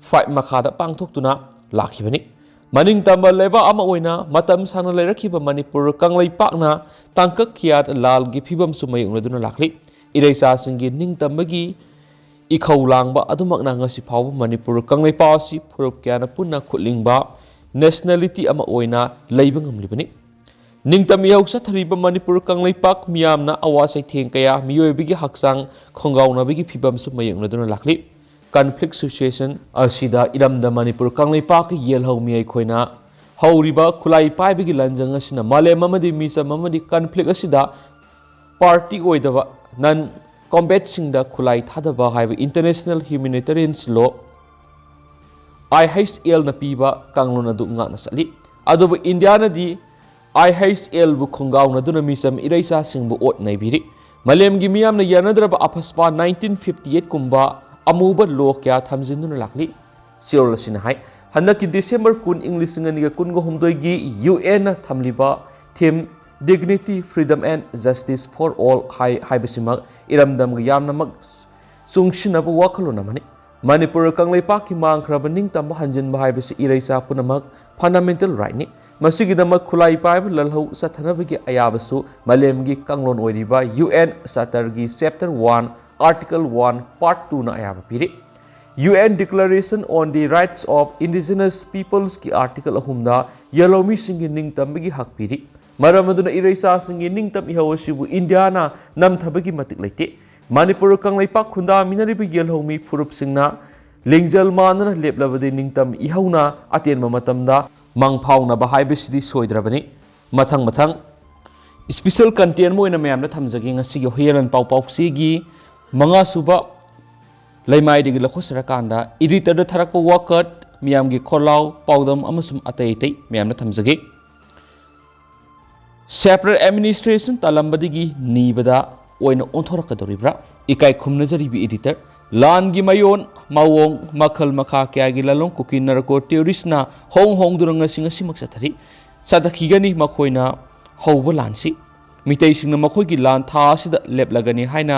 ꯐꯥꯏꯚ ꯃꯈꯥꯗ ꯄꯥꯡꯊꯣꯛꯇꯨꯅ ꯂꯥꯛꯈꯤꯕꯅꯤ꯫ ꯃꯅꯤꯡ ꯇꯝꯕ ꯂꯩꯕꯥꯛ ꯑꯃ ꯑꯣꯏꯅ ꯃꯇꯝ ꯁꯥꯡꯅ ꯂꯩꯔꯛꯈꯤꯕ ꯃꯅꯤꯄꯨꯔ ꯀꯪꯂꯩꯄꯥꯛꯅ ꯇꯥꯡꯀꯛ ꯀꯌꯥꯗ ꯂꯥꯜꯒꯤ ꯐꯤꯕꯝꯁꯨ ꯃꯥꯌꯣꯛꯅꯗꯨꯅ ꯂꯥꯛꯂꯤ꯫ ꯏꯔꯩꯆꯥꯁꯤꯡꯒꯤ ꯅꯤꯡꯇꯝꯕꯒꯤ ꯏꯈꯧ ꯂꯥꯡꯕ ꯑꯗꯨꯃꯛꯅ ꯉꯁꯤ ꯐꯥꯎꯕ ꯃꯅꯤꯄꯨꯔ ꯀꯪꯂꯩꯄꯥꯛ ꯑꯁꯤ ꯐꯨꯔꯨꯞ ꯀꯌꯥꯅ ꯄꯨꯟꯅ ꯈꯨꯠꯂꯤꯡꯕ nationality ꯑꯃ ꯑꯣꯏꯅ ꯂꯩꯕ ꯉꯝꯂꯤꯕꯅꯤ꯫ ꯅꯤꯡꯇꯝ ꯏꯍꯧ ꯆꯠꯊꯔꯤꯕ ꯃꯅꯤꯄꯨꯔ ꯀꯪꯂꯩꯄꯥꯛ ꯃꯤꯌꯥꯝꯅ ꯑꯋꯥ ꯆꯩꯊꯦꯡ ꯀꯌꯥ, ꯃꯤꯑꯣꯏꯕꯒꯤ ꯍꯛꯆꯥꯡ ꯈꯣꯡꯒꯥꯎꯅꯕꯒꯤ ꯐꯤꯕꯝꯁꯨ ꯃꯥꯌꯣꯛꯅꯗꯨꯅ ꯂꯥꯛꯂꯤ꯫ Conflict situation ꯑꯁꯤꯗ ꯏꯔꯝꯗꯝ ꯃꯅꯤꯄꯨꯔ ꯀꯪꯂꯩꯄꯥꯛꯀꯤ ꯌꯦꯜꯍꯧꯃꯤ ꯑꯩꯈꯣꯏꯅ ꯍꯧꯔꯤꯕ ꯈꯨꯠꯂꯥꯏ ꯄꯥꯏꯕꯒꯤ ꯂꯥꯟꯖꯪ ꯑꯁꯤꯅ ꯃꯥꯂꯦꯝ ꯑꯃꯗꯤ ꯃꯤꯆꯝ ꯑꯃꯗꯤ conflict ꯑꯁꯤꯗ party ꯑꯣꯏꯗꯕ non combatants ꯁꯤꯡꯗ ꯈꯨꯠꯂꯥꯏ ꯊꯥꯗꯕ ꯍꯥꯏꯕ International Humanitarian Law, I H L ꯅ ꯄꯤꯕ ꯀꯥꯡꯂꯣꯟ ꯑꯗꯨ ꯉꯥꯛꯅ ꯆꯠꯂꯤ꯫ ꯑꯗꯨꯕꯨ ꯏꯟꯗꯤꯌꯥꯅꯗꯤ I H L ꯕꯨ ꯈꯣꯡꯒꯥꯎꯅꯗꯨꯅ ꯃꯤꯆꯝ ꯏꯔꯩꯆꯥꯁꯤꯡꯕꯨ ꯑꯣꯠ ꯅꯩꯕꯤꯔꯤ꯫ ꯃꯥꯂꯦꯝꯒꯤ ꯃꯤꯌꯥꯝꯅ ꯌꯥꯅꯗ꯭ꯔꯕ ꯑꯐꯁꯄꯥ ꯅꯥꯏꯟꯇꯤꯟ ꯐꯤꯐꯇꯤ ꯑꯩꯠ ꯀꯨꯝꯕ ꯑꯃꯨꯕ ꯂꯣ ꯀꯌꯥ ꯊꯝꯖꯤꯟꯗꯨꯅ ꯂꯥꯛꯂꯤ꯫ ꯆꯦꯔꯣꯜ ꯑꯁꯤꯅ ꯍꯥꯏ, ꯍꯟꯗꯛꯀꯤ ꯗꯤꯁꯦꯝꯕꯔ ꯀꯨꯟ, ꯏꯪ ꯂꯤꯁꯤꯡ ꯑꯅꯤꯒ ꯀꯨꯟꯒ ꯍꯨꯝꯗꯣꯏꯒꯤ ꯌꯨ ꯑꯦꯟꯅ ꯊꯝꯂꯤꯕ theme Dignity, Freedom and Justice for All ꯍꯥꯏ-, ꯍꯥꯏꯕꯁꯤꯃꯛ ꯏꯔꯝꯗꯝꯒ ꯌꯥꯝꯅꯃꯛ ꯆꯨꯡꯁꯤꯟꯅꯕ ꯋꯥꯈꯜꯂꯣꯟ ꯑꯃꯅꯤ꯫ ꯃꯅꯤꯄꯨꯔ ꯀꯪꯂꯩꯄꯥꯛꯀꯤ ꯃꯥꯡꯈ꯭ꯔꯕ ꯅꯤꯡꯇꯝꯕ ꯍꯟꯖꯤꯟꯕ ꯍꯥꯏꯕꯁꯤ ꯏꯔꯩꯆꯥ ꯄꯨꯝꯅꯃꯛ fundamental rightꯅꯤ꯫ ꯃꯁꯤꯒꯤꯗꯃꯛ ꯈꯨꯠꯂꯥꯏ ꯄꯥꯏꯕ ꯂꯥꯜꯍꯧ ꯆꯠꯊꯅꯕꯒꯤ ꯑꯌꯥꯕꯁꯨ ꯃꯥꯂꯦꯝꯒꯤ ꯀꯥꯡꯂꯣꯟ ꯑꯣꯏꯔꯤꯕ ꯌꯨ ꯑꯦꯟ ꯆꯥꯔꯇꯔꯒꯤ chapter one, article one, part twoꯅ ꯑꯌꯥꯕ ꯄꯤꯔꯤ꯫ U N Declaration on the Rights of Indigenous Peoplesꯀꯤ article ꯑꯍꯨꯝꯗ ꯌꯦꯜꯍꯧꯃꯤꯁꯤꯡꯒꯤ ꯅꯤꯡꯇꯝꯕꯒꯤ ꯍꯛ ꯄꯤꯔꯤ꯫ ꯃꯔꯝ ꯑꯗꯨꯅ ꯏꯔꯩꯆꯥꯁꯤꯡꯒꯤ ꯅꯤꯡꯇꯝ ꯏꯍꯧ ꯑꯁꯤꯕꯨ ꯏꯟꯗꯤꯌꯥꯅ ꯅꯝꯊꯕꯒꯤ ꯃꯇꯤꯛ ꯂꯩꯇꯦ꯫ ꯃꯅꯤꯄꯨꯔ ꯀꯪꯂꯩꯄꯥꯛ ꯈꯨꯟꯗꯥꯃꯤꯟꯅꯔꯤꯕ ꯌꯦꯜꯍꯧꯃꯤ ꯐꯨꯔꯨꯞꯁꯤꯡꯅ ꯂꯤꯡꯖꯦꯜ ꯃꯥꯟꯅꯅ ꯂꯦꯞꯂꯕꯗꯤ ꯅꯤꯡꯇꯝ ꯏꯍꯧꯅ ꯑꯇꯦꯟꯕ ꯃꯇꯝꯗ ꯃꯪꯐꯥꯎꯅꯕ ꯍꯥꯏꯕꯁꯤꯗꯤ ꯁꯣꯏꯗ꯭ꯔꯕꯅꯤ꯫ ꯃꯊꯪ ꯃꯊꯪ special content ꯑꯃ ꯑꯣꯏꯅ ꯃꯌꯥꯝꯗ ꯊꯝꯖꯒꯦ ꯉꯁꯤꯒꯤ ꯍꯨꯏꯌꯦꯂꯣꯟ ꯄꯥꯎ ꯄꯥꯎꯆꯦꯒꯤ ꯃꯉꯥꯁꯨꯕ ꯂꯩꯃꯥꯏꯗꯒꯤ ꯂꯧꯈꯠꯆꯔꯀꯥꯟꯗ editorꯗ ꯊꯥꯔꯛꯄ ꯋꯥꯀꯠ, ꯃꯤꯌꯥꯝꯒꯤ ꯈꯣꯜꯂꯥꯎ, ꯄꯥꯎꯗꯝ ꯑꯃꯁꯨꯡ ꯑꯇꯩ ꯑꯇꯩ ꯃꯌꯥꯝꯗ ꯊꯝꯖꯒꯦ꯫ Separate administration ꯇꯥꯂꯝꯕꯗꯒꯤ ꯅꯤꯕꯗ ꯑꯣꯏꯅ ꯑꯣꯟꯊꯣꯔꯛꯀꯗꯧꯔꯤꯕ꯭ꯔꯥ? ꯏꯀꯥꯏ ꯈꯨꯝꯅꯖꯔꯤꯕ editor, ꯂꯥꯟꯒꯤ ꯃꯌꯣꯟ, ꯃꯑꯣꯡ, ꯃꯈꯜ ꯃꯈꯥ ꯀꯌꯥꯒꯤ ꯂꯥꯂꯣꯡ ꯀꯨꯀꯤ narco terroristꯅ ꯍꯣꯡ ꯍꯣꯡꯗꯨꯅ ꯉꯁꯤ ꯉꯁꯤꯃꯛ ꯆꯠꯊꯔꯤ꯫ ꯆꯠꯊꯈꯤꯒꯅꯤ ꯃꯈꯣꯏꯅ ꯍꯧꯕ ꯂꯥꯟꯁꯤ꯫ ꯃꯤꯇꯩꯁꯤꯡꯅ ꯃꯈꯣꯏꯒꯤ ꯂꯥꯟ ꯊꯥ ꯑꯁꯤꯗ ꯂꯦꯞꯂꯒꯅꯤ ꯍꯥꯏꯅ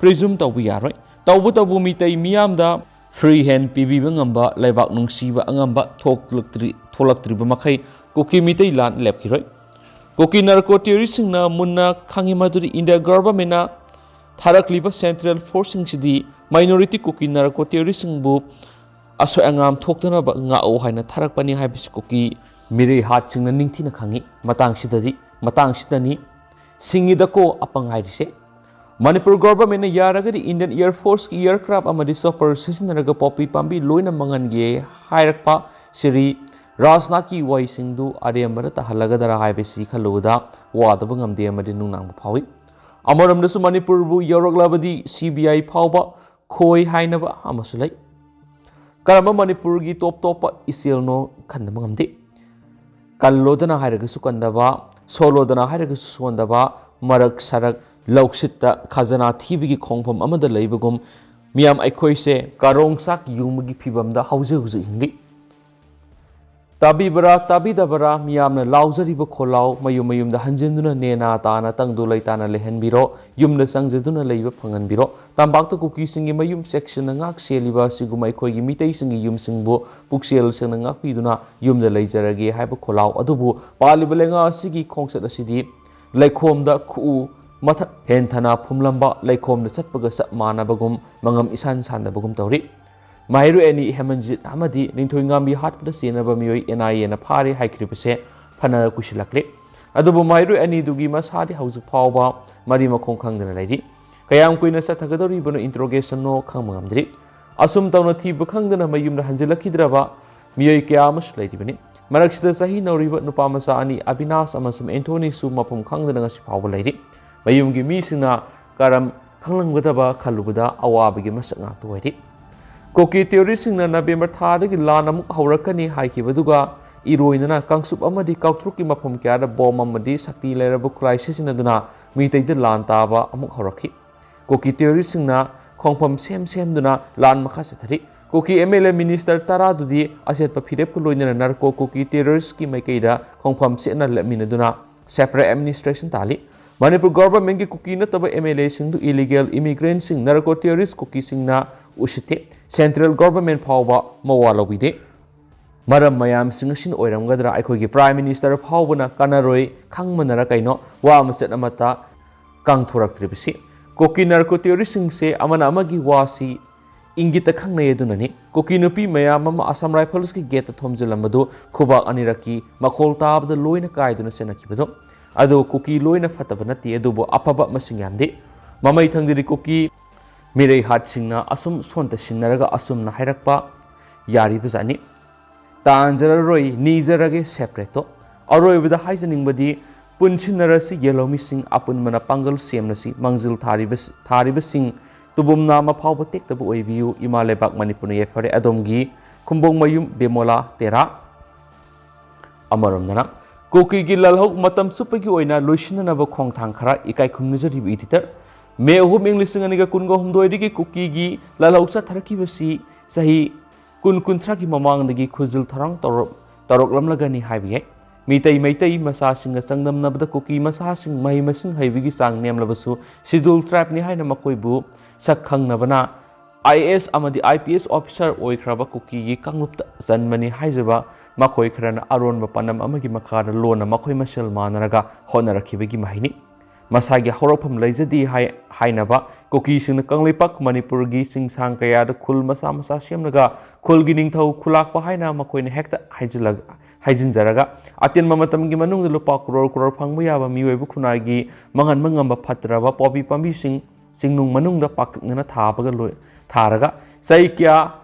presume ꯇꯧꯕ ꯌꯥꯔꯣꯏ꯫ ꯇꯧꯕꯇꯕꯨ ꯃꯤꯇꯩ ꯃꯤꯌꯥꯝꯗ free hand ꯄꯤꯕꯤꯕ ꯉꯝꯕ, ꯂꯩꯕꯥꯛ ꯅꯨꯡꯁꯤꯕ ꯑꯉꯝꯕ ꯊꯣꯛꯂꯛꯇ꯭ꯔꯤ-, ꯊꯣꯛꯂꯛꯇ꯭ꯔꯤꯕ ꯃꯈꯩ ꯀꯨꯀꯤ ꯃꯤꯇꯩ ꯂꯥꯟ ꯂꯦꯞꯈꯤꯔꯣꯏ꯫ ꯀꯨꯀꯤ narco terroristꯁꯤꯡꯅ ꯃꯨꯟꯅ ꯈꯪꯏ ꯃꯗꯨꯗꯤ India governmentꯅ ꯊꯥꯔꯛꯂꯤꯕ central forceꯁꯤꯡꯁꯤꯗꯤ minority ꯀꯨꯀꯤ narco terroristꯁꯤꯡꯕꯨ ꯑꯁꯣꯏ ꯑꯉꯥꯝ ꯊꯣꯛꯇꯅꯕ ꯉꯥꯛꯎ ꯍꯥꯏꯅ ꯊꯥꯔꯛꯄꯅꯤ ꯍꯥꯏꯕꯁꯤ ꯀꯨꯀꯤ ꯃꯤꯔꯩꯍꯥꯠꯁꯤꯡꯅ ꯅꯤꯡꯊꯤꯅ ꯈꯪꯏ꯫ ꯃꯇꯥꯡꯁꯤꯗꯗꯤ, ꯃꯇꯥꯡꯁꯤꯗꯅꯤ ꯁꯤꯡꯉꯤꯗꯀꯣ ꯑꯄꯪ ꯍꯥꯏꯔꯤꯁꯦ꯫ ꯃꯅꯤꯄꯨꯔ governmentꯅ ꯌꯥꯔꯒꯗꯤ Indian Air Forceꯀꯤ aircraft ꯑꯃꯗꯤ chopper ꯁꯤꯖꯤꯟꯅꯔꯒ ꯄꯣꯄꯤ ꯄꯥꯝꯕꯤ ꯂꯣꯏꯅ ꯃꯥꯡꯍꯟꯒꯦ ꯍꯥꯏꯔꯛꯄ ꯁ꯭ꯔꯤ ꯔꯥꯖꯅꯥꯊꯀꯤ ꯋꯥꯍꯩꯁꯤꯡꯗꯨ ꯑꯔꯦꯝꯕꯗ ꯇꯥꯍꯜꯂꯒꯗ꯭ꯔꯥ ꯍꯥꯏꯕꯁꯤ ꯈꯜꯂꯨꯕꯗ ꯋꯥꯗꯕ ꯉꯝꯗꯦ ꯑꯃꯗꯤ ꯅꯨꯡꯅꯥꯡꯕ ꯐꯥꯎꯏ꯫ ꯑꯃꯔꯣꯝꯗꯁꯨ ꯃꯅꯤꯄꯨꯔꯕꯨ ꯌꯧꯔꯛꯂꯕꯗꯤ C B I ꯐꯥꯎꯕ ꯈꯣꯏ ꯍꯥꯏꯅꯕ ꯑꯃꯁꯨ ꯂꯩ꯫ ꯀꯔꯝꯕ ꯃꯅꯤꯄꯨꯔꯒꯤ ꯇꯣꯞ ꯇꯣꯞꯄ ꯏꯆꯦꯜꯅꯣ ꯈꯟꯅꯕ ꯉꯝꯗꯦ꯫ ꯀꯜꯂꯣꯗꯅ ꯍꯥꯏꯔꯒꯁꯨ ꯀꯟꯗꯕ, ꯁꯣꯜꯂꯣꯗꯅ ꯍꯥꯏꯔꯒꯁꯨ ꯁꯣꯟꯗꯕ, ꯃꯔꯛ ꯁꯔꯛ ꯂꯧꯁꯤꯠꯇ ꯈꯖꯅꯥ ꯊꯤꯕꯒꯤ ꯈꯣꯡꯐꯝ ꯑꯃꯗ ꯂꯩꯕꯒꯨꯝ ꯃꯤꯌꯥꯝ ꯑꯩꯈꯣꯏꯁꯦ ꯀꯔꯣꯡ ꯆꯥꯛ ꯌꯨꯡꯕꯒꯤ ꯐꯤꯕꯝꯗ ꯍꯧꯖꯤꯛ ꯍꯧꯖꯤꯛ ꯍꯤꯡꯂꯤ꯫ ꯇꯥꯕꯤꯕ꯭ꯔꯥ ꯇꯥꯕꯤꯗꯕ꯭ꯔꯥ, ꯃꯤꯌꯥꯝꯅ ꯂꯥꯎꯖꯔꯤꯕ ꯈꯣꯜꯂꯥꯎ ꯃꯌꯨꯝ ꯃꯌꯨꯝꯗ ꯍꯟꯖꯤꯟꯗꯨꯅ ꯅꯦꯅꯥ ꯇꯥꯅ ꯇꯪꯗꯨ ꯂꯩꯇꯥꯅ ꯂꯩꯍꯟꯕꯤꯔꯣ, ꯌꯨꯝꯗ ꯆꯪꯖꯗꯨꯅ ꯂꯩꯕ ꯐꯪꯍꯟꯕꯤꯔꯣ꯫ ꯇꯝꯄꯥꯛꯇ ꯀꯨꯀꯤꯁꯤꯡꯒꯤ ꯃꯌꯨꯝ ꯆꯦꯛꯁꯤꯟꯅ ꯉꯥꯛ ꯁꯦꯜꯂꯤꯕ ꯑꯁꯤꯒꯨꯝꯕ ꯑꯩꯈꯣꯏꯒꯤ ꯃꯤꯇꯩꯁꯤꯡꯒꯤ ꯌꯨꯝꯁꯤꯡꯕꯨ ꯄꯨꯛꯆꯦꯜ ꯁꯦꯡꯅ ꯉꯥꯛꯄꯤꯗꯨꯅ ꯌꯨꯝꯗ ꯂꯩꯖꯔꯒꯦ ꯍꯥꯏꯕ ꯈꯣꯜꯂꯥꯎ ꯑꯗꯨꯕꯨ ꯄꯥꯜꯂꯤꯕ ꯂꯩꯉꯥꯛ ꯑꯁꯤꯒꯤ ꯈꯣꯡꯆꯠ ꯑꯁꯤꯗꯤ ꯂꯩꯈꯣꯝꯗ ꯈꯨꯎ ꯃꯊꯛ ꯍꯦꯟꯊꯅ ꯐꯨꯝꯂꯝꯕ ꯂꯩꯈꯣꯝꯗ ꯆꯠꯄꯒ ꯆꯞ ꯃꯥꯟꯅꯕꯒꯨꯝ ꯃꯉꯝ ꯏꯁꯥꯟ ꯁꯥꯟꯗꯕꯒꯨꯝ ꯇꯧꯔꯤ꯫ ꯃꯍꯩꯔꯣꯏ ꯑꯅꯤ ꯍꯦꯃꯟꯖꯤꯠ ꯑꯃꯗꯤ ꯅꯤꯡꯊꯣꯏꯉꯥꯝꯕꯤ ꯍꯥꯠꯄꯗ ꯆꯦꯟꯅꯕ ꯃꯤꯑꯣꯏ ꯑꯦꯟ ꯑꯥꯏ ꯑꯦꯅ ꯐꯥꯔꯦ ꯍꯥꯏꯈ꯭ꯔꯤꯕꯁꯦ ꯐꯅ ꯀꯨꯏꯁꯤꯜꯂꯛꯂꯦ꯫ ꯑꯗꯨꯕꯨ ꯃꯍꯩꯔꯣꯏ ꯑꯅꯤꯗꯨꯒꯤ ꯃꯁꯥꯗꯤ ꯍꯧꯖꯤꯛ ꯐꯥꯎꯕ ꯃꯔꯤ ꯃꯈꯣꯡ ꯈꯪꯗꯅ ꯂꯩꯔꯤ꯫ ꯀꯌꯥꯝ ꯀꯨꯏꯅ ꯆꯠꯊꯒꯗꯧꯔꯤꯕꯅꯣ ꯏꯟꯇ꯭ꯔꯣꯒꯦꯁꯟꯅꯣ ꯈꯪꯕ ꯉꯝꯗ꯭ꯔꯤ꯫ ꯑꯁꯨꯝ ꯇꯧꯅ ꯊꯤꯕ ꯈꯪꯗꯅ ꯃꯌꯨꯝꯗ ꯍꯟꯖꯤꯜꯂꯛꯈꯤꯗ꯭ꯔꯕ ꯃꯤꯑꯣꯏ ꯀꯌꯥ ꯑꯃꯁꯨ ꯂꯩꯔꯤꯕꯅꯤ꯫ ꯃꯔꯛꯁꯤꯗ ꯆꯍꯤ ꯅꯧꯔꯤꯕ ꯅꯨꯄꯥ ꯃꯆꯥ ꯑꯅꯤ ꯑꯕꯤꯅꯥꯁ ꯑꯃꯁꯨꯡ ꯑꯦꯟꯊꯣꯅꯤꯁꯨ ꯃꯐꯝ ꯈꯪꯗꯅ ꯉꯁꯤ ꯐꯥꯎꯕ ꯂꯩꯔꯤ꯫ ꯃꯌꯨꯝꯒꯤ ꯃꯤꯁꯤꯡꯅ ꯀꯔꯝ ꯈꯪꯂꯝꯒꯗꯕ ꯈꯜꯂꯨꯕꯗ ꯑꯋꯥꯕꯒꯤ ꯃꯁꯛ ꯉꯥꯛꯇ ꯑꯣꯏꯔꯤ꯫ ꯀꯨꯀꯤ ꯇꯦꯔꯣꯔꯤꯁꯁꯤꯡꯅ ꯅꯕꯦꯝꯕꯔ ꯊꯥꯗꯒꯤ ꯂꯥꯟ ꯑꯃꯨꯛ ꯍꯧꯔꯛꯀꯅꯤ ꯍꯥꯏꯈꯤꯕꯗꯨꯒ ꯏꯔꯣꯏꯅꯅ ꯀꯥꯡꯆꯨꯞ ꯑꯃꯗꯤ ꯀꯥꯎꯊ꯭ꯔꯨꯛꯀꯤ ꯃꯐꯝ ꯀꯌꯥꯗ ꯕꯣꯝ ꯑꯃꯗꯤ ꯁꯛꯇꯤ ꯂꯩꯔꯕ ꯈꯨꯠꯂꯥꯏ ꯁꯤꯖꯤꯟꯅꯗꯨꯅ ꯃꯤꯇꯩꯗ ꯂꯥꯟ ꯇꯥꯕ ꯑꯃꯨꯛ ꯍꯧꯔꯛꯈꯤ꯫ ꯀꯨꯀꯤ ꯇꯦꯔꯣꯔꯤꯁꯁꯤꯡꯅ ꯈꯣꯡꯐꯝ ꯁꯦꯝ ꯁꯦꯝꯗꯨꯅ ꯂꯥꯟ ꯃꯈꯥ ꯆꯠꯊꯔꯤ꯫ ꯀꯨꯀꯤ ꯑꯦꯝ ꯑꯦꯜ ꯑꯦ ꯃꯤꯅꯤꯁꯇꯔ ꯇꯔꯥꯗꯨꯗꯤ ꯑꯆꯦꯠꯄ ꯐꯤꯔꯦꯞꯀ ꯂꯣꯏꯅꯅ ꯅꯥꯔꯀꯣ ꯀꯨꯀꯤ ꯇꯦꯔꯣꯔꯤꯁꯀꯤ ꯃꯥꯏꯀꯩꯗ ꯈꯣꯡꯐꯝ ꯆꯦꯠꯅ ꯂꯦꯞꯃꯤꯟꯅꯗꯨꯅ separate administration ꯇꯥꯜꯂꯤ꯫ ꯃꯅꯤꯄꯨꯔ ꯒꯣꯚꯔꯟꯃꯦꯟꯠꯀꯤ ꯀꯨꯀꯤ ꯅꯠꯇꯕ ꯑꯦꯝ ꯑꯦꯜ ꯑꯦꯁꯤꯡꯗꯨ ꯏꯂꯤꯒꯦꯜ ꯏꯃꯤꯒ꯭ꯔꯦꯟꯠꯁꯤꯡ, ꯅꯥꯔꯀꯣ ꯇꯦꯔꯣꯔꯤꯁ꯭ꯠ ꯀꯨꯀꯤꯁꯤꯡꯅ ꯎꯁꯤꯠꯇꯦ꯫ ꯁꯦꯟꯇ꯭ꯔꯦꯜ ꯒꯣꯚꯔꯟꯃꯦꯟꯠ ꯐꯥꯎꯕ ꯃꯋꯥ ꯂꯧꯕꯤꯗꯦ꯫ ꯃꯔꯝ ꯃꯌꯥꯝꯁꯤꯡ ꯑꯁꯤꯅ ꯑꯣꯏꯔꯝꯒꯗ꯭ꯔꯥ ꯑꯩꯈꯣꯏꯒꯤ ꯄ꯭ꯔꯥꯏꯝ ꯃꯤꯅꯤꯁꯇꯔ ꯐꯥꯎꯕꯅ ꯀꯥꯟꯅꯔꯣꯏ ꯈꯪꯕꯅꯔ ꯀꯩꯅꯣ ꯋꯥ ꯃꯆꯦꯠ ꯑꯃꯠꯇ ꯀꯥꯡꯊꯣꯔꯛꯇ꯭ꯔꯤꯕꯁꯤ? ꯀꯨꯀꯤ ꯅꯥꯔꯀꯣ ꯇꯦꯔꯣꯔꯤꯁ꯭ꯠꯁꯤꯡꯁꯦ ꯑꯃꯅ ꯑꯃꯒꯤ ꯋꯥꯁꯤ ꯏꯪꯒꯤꯠꯇ ꯈꯪꯅꯩ ꯑꯗꯨꯅꯅꯤ꯫ ꯀꯨꯀꯤ ꯅꯨꯄꯤ ꯃꯌꯥꯝ ꯑꯃ ꯑꯁꯥꯝ ꯔꯥꯏꯐꯜꯁꯀꯤ ꯒꯦꯠꯇ ꯊꯣꯝꯖꯤꯜꯂꯝꯕꯗꯨ ꯈꯨꯕꯥꯛ ꯑꯅꯤꯔꯛꯀꯤ ꯃꯈꯣꯜ ꯇꯥꯕꯗ ꯂꯣꯏꯅ ꯀꯥꯏꯗꯨꯅ ꯆꯦꯟꯅꯈꯤꯕꯗꯨ꯫ ꯑꯗꯨ ꯀꯨꯀꯤ ꯂꯣꯏꯅ ꯐꯠꯇꯕ ꯅꯠꯇꯦ, ꯑꯗꯨꯕꯨ ꯑꯐꯕ ꯃꯁꯤꯡ ꯌꯥꯝꯗꯦ꯫ ꯃꯃꯩ ꯊꯪꯗꯗꯤ ꯀꯨꯀꯤ ꯃꯤꯔꯩ ꯍꯥꯠꯁꯤꯡꯅ ꯑꯁꯨꯝ ꯁꯣꯟꯇ ꯁꯤꯟꯅꯔꯒ ꯑꯁꯨꯝꯅ ꯍꯥꯏꯔꯛꯄ ꯌꯥꯔꯤꯕꯖꯥꯠꯅꯤ꯫ ꯇꯥꯟꯖꯔꯔꯣꯏ, ꯅꯤꯖꯔꯒꯦ separate ꯇꯣ꯫ ꯑꯔꯣꯏꯕꯗ ꯍꯥꯏꯖꯅꯤꯡꯕꯗꯤ, ꯄꯨꯟꯁꯤꯟꯅꯔꯁꯤ ꯌꯦꯜꯍꯧꯃꯤꯁꯤꯡ, ꯑꯄꯨꯟꯕꯅ ꯄꯥꯡꯒꯜ ꯁꯦꯝꯂꯁꯤ, ꯃꯥꯡꯖꯤꯜ ꯊꯥꯔꯤꯕ, ꯊꯥꯔꯤꯕꯁꯤꯡ ꯇꯨꯕꯨꯝ ꯅꯥꯝꯃ ꯐꯥꯎꯕ ꯇꯦꯛꯇꯕ ꯑꯣꯏꯕꯤꯌꯨ, ꯏꯃꯥ ꯂꯩꯕꯥꯛ ꯃꯅꯤꯄꯨꯔꯅ ꯌꯥꯏꯐꯔꯦ꯫ ꯑꯗꯣꯝꯒꯤ ꯈꯨꯝꯕꯣꯡꯃꯌꯨꯝ ꯕꯤꯃꯣꯂꯥ ꯇꯦꯔꯥ꯫ ꯑꯃꯔꯣꯝꯗꯅ ꯀꯨꯀꯤꯒꯤ ꯂꯥꯜꯍꯧ ꯃꯇꯝ ꯆꯨꯞꯄꯒꯤ ꯑꯣꯏꯅ ꯂꯣꯏꯁꯤꯟꯅꯅꯕ ꯈꯣꯡꯊꯥꯡ ꯈꯔ꯫ ꯏꯀꯥꯏ ꯈꯨꯝꯅꯖꯔꯤꯕ ꯏꯗꯤꯇꯔ꯫ ꯃꯦ ꯑꯍꯨꯝ, ꯏꯪ ꯂꯤꯁꯤꯡ ꯑꯅꯤꯒ ꯀꯨꯟꯒ ꯍꯨꯝꯗꯣꯏꯗꯒꯤ ꯀꯨꯀꯤꯒꯤ ꯂꯥꯜꯍꯧ ꯆꯠꯊꯔꯛꯈꯤꯕꯁꯤ ꯆꯍꯤ ꯀꯨꯟ ꯀꯨꯟꯊ꯭ꯔꯥꯒꯤ ꯃꯃꯥꯡꯗꯒꯤ ꯈꯨꯖꯤꯜ ꯊꯧꯔꯥꯡ ꯇꯧꯔꯛ-, ꯇꯧꯔꯛꯂꯝꯂꯒꯅꯤ ꯍꯥꯏꯕ ꯌꯥꯏ꯫ ꯃꯤꯇꯩ ꯃꯩꯇꯩ ꯃꯆꯥꯁꯤꯡꯒ ꯆꯥꯡꯗꯝꯅꯕꯗ ꯀꯨꯀꯤ ꯃꯆꯥꯁꯤꯡ ꯃꯍꯩ ꯃꯁꯤꯡ ꯍꯩꯕꯒꯤ ꯆꯥꯡ ꯅꯦꯝꯂꯕꯁꯨ Scheduled Tribeꯅꯤ ꯍꯥꯏꯅ ꯃꯈꯣꯏꯕꯨ ꯁꯛ ꯈꯪꯅꯕꯅ ꯑꯥꯏ ꯑꯦ ꯑꯦꯁ ꯑꯃꯗꯤ ꯑꯥꯏ ꯄꯤ ꯑꯦꯁ officer ꯑꯣꯏꯈ꯭ꯔꯕ ꯀꯨꯀꯤꯒꯤ ꯀꯥꯡꯂꯨꯞꯇ ꯆꯟꯕꯅꯤ ꯍꯥꯏꯖꯕ ꯃꯈꯣꯏ ꯈꯔꯅ ꯑꯔꯣꯟꯕ ꯄꯥꯟꯗꯝ ꯑꯃꯒꯤ ꯃꯈꯥꯗ ꯂꯣꯟꯅ ꯃꯈꯣꯏ ꯃꯁꯦꯜ ꯃꯥꯟꯅꯔꯒ ꯍꯣꯠꯅꯔꯛꯈꯤꯕꯒꯤ ꯃꯍꯩꯅꯤ꯫ ꯃꯁꯥꯒꯤ ꯍꯧꯔꯛꯐꯝ ꯂꯩꯖꯗꯦ ꯍꯥꯏ-, ꯍꯥꯏꯅꯕ ꯀꯨꯀꯤꯁꯤꯡꯅ ꯀꯪꯂꯩꯄꯥꯛ ꯃꯅꯤꯄꯨꯔꯒꯤ ꯆꯤꯡꯁꯥꯡ ꯀꯌꯥꯗ ꯈꯨꯜ ꯃꯆꯥ ꯃꯆꯥ ꯁꯦꯝꯂꯒ ꯈꯨꯜꯒꯤ ꯅꯤꯡꯊꯧ ꯈꯨꯂꯥꯛꯄ ꯍꯥꯏꯅ ꯃꯈꯣꯏꯅ ꯍꯦꯛꯇ ꯍꯥꯏꯖꯤꯜꯂꯒ, ꯍꯥꯏꯖꯤꯟꯖꯔꯒ ꯑꯇꯦꯟꯕ ꯃꯇꯝꯒꯤ ꯃꯅꯨꯡꯗ ꯂꯨꯄꯥ ꯀ꯭ꯔꯣꯔ ꯀ꯭ꯔꯣꯔ ꯐꯪꯕ ꯌꯥꯕ ꯃꯤꯑꯣꯏꯕ ꯈꯨꯟꯅꯥꯏꯒꯤ ꯃꯥꯡꯍꯟꯕ ꯉꯝꯕ ꯐꯠꯇ꯭ꯔꯕ ꯄꯣꯄꯤ ꯄꯥꯝꯕꯤꯁꯤꯡ ꯆꯤꯡꯅꯨꯡ ꯃꯅꯨꯡꯗ ꯄꯥꯛꯇꯛꯅꯅ ꯊꯥꯕꯒ ꯂꯣꯏ-, ꯊꯥꯔꯒ ꯆꯍꯤ ꯀꯌꯥ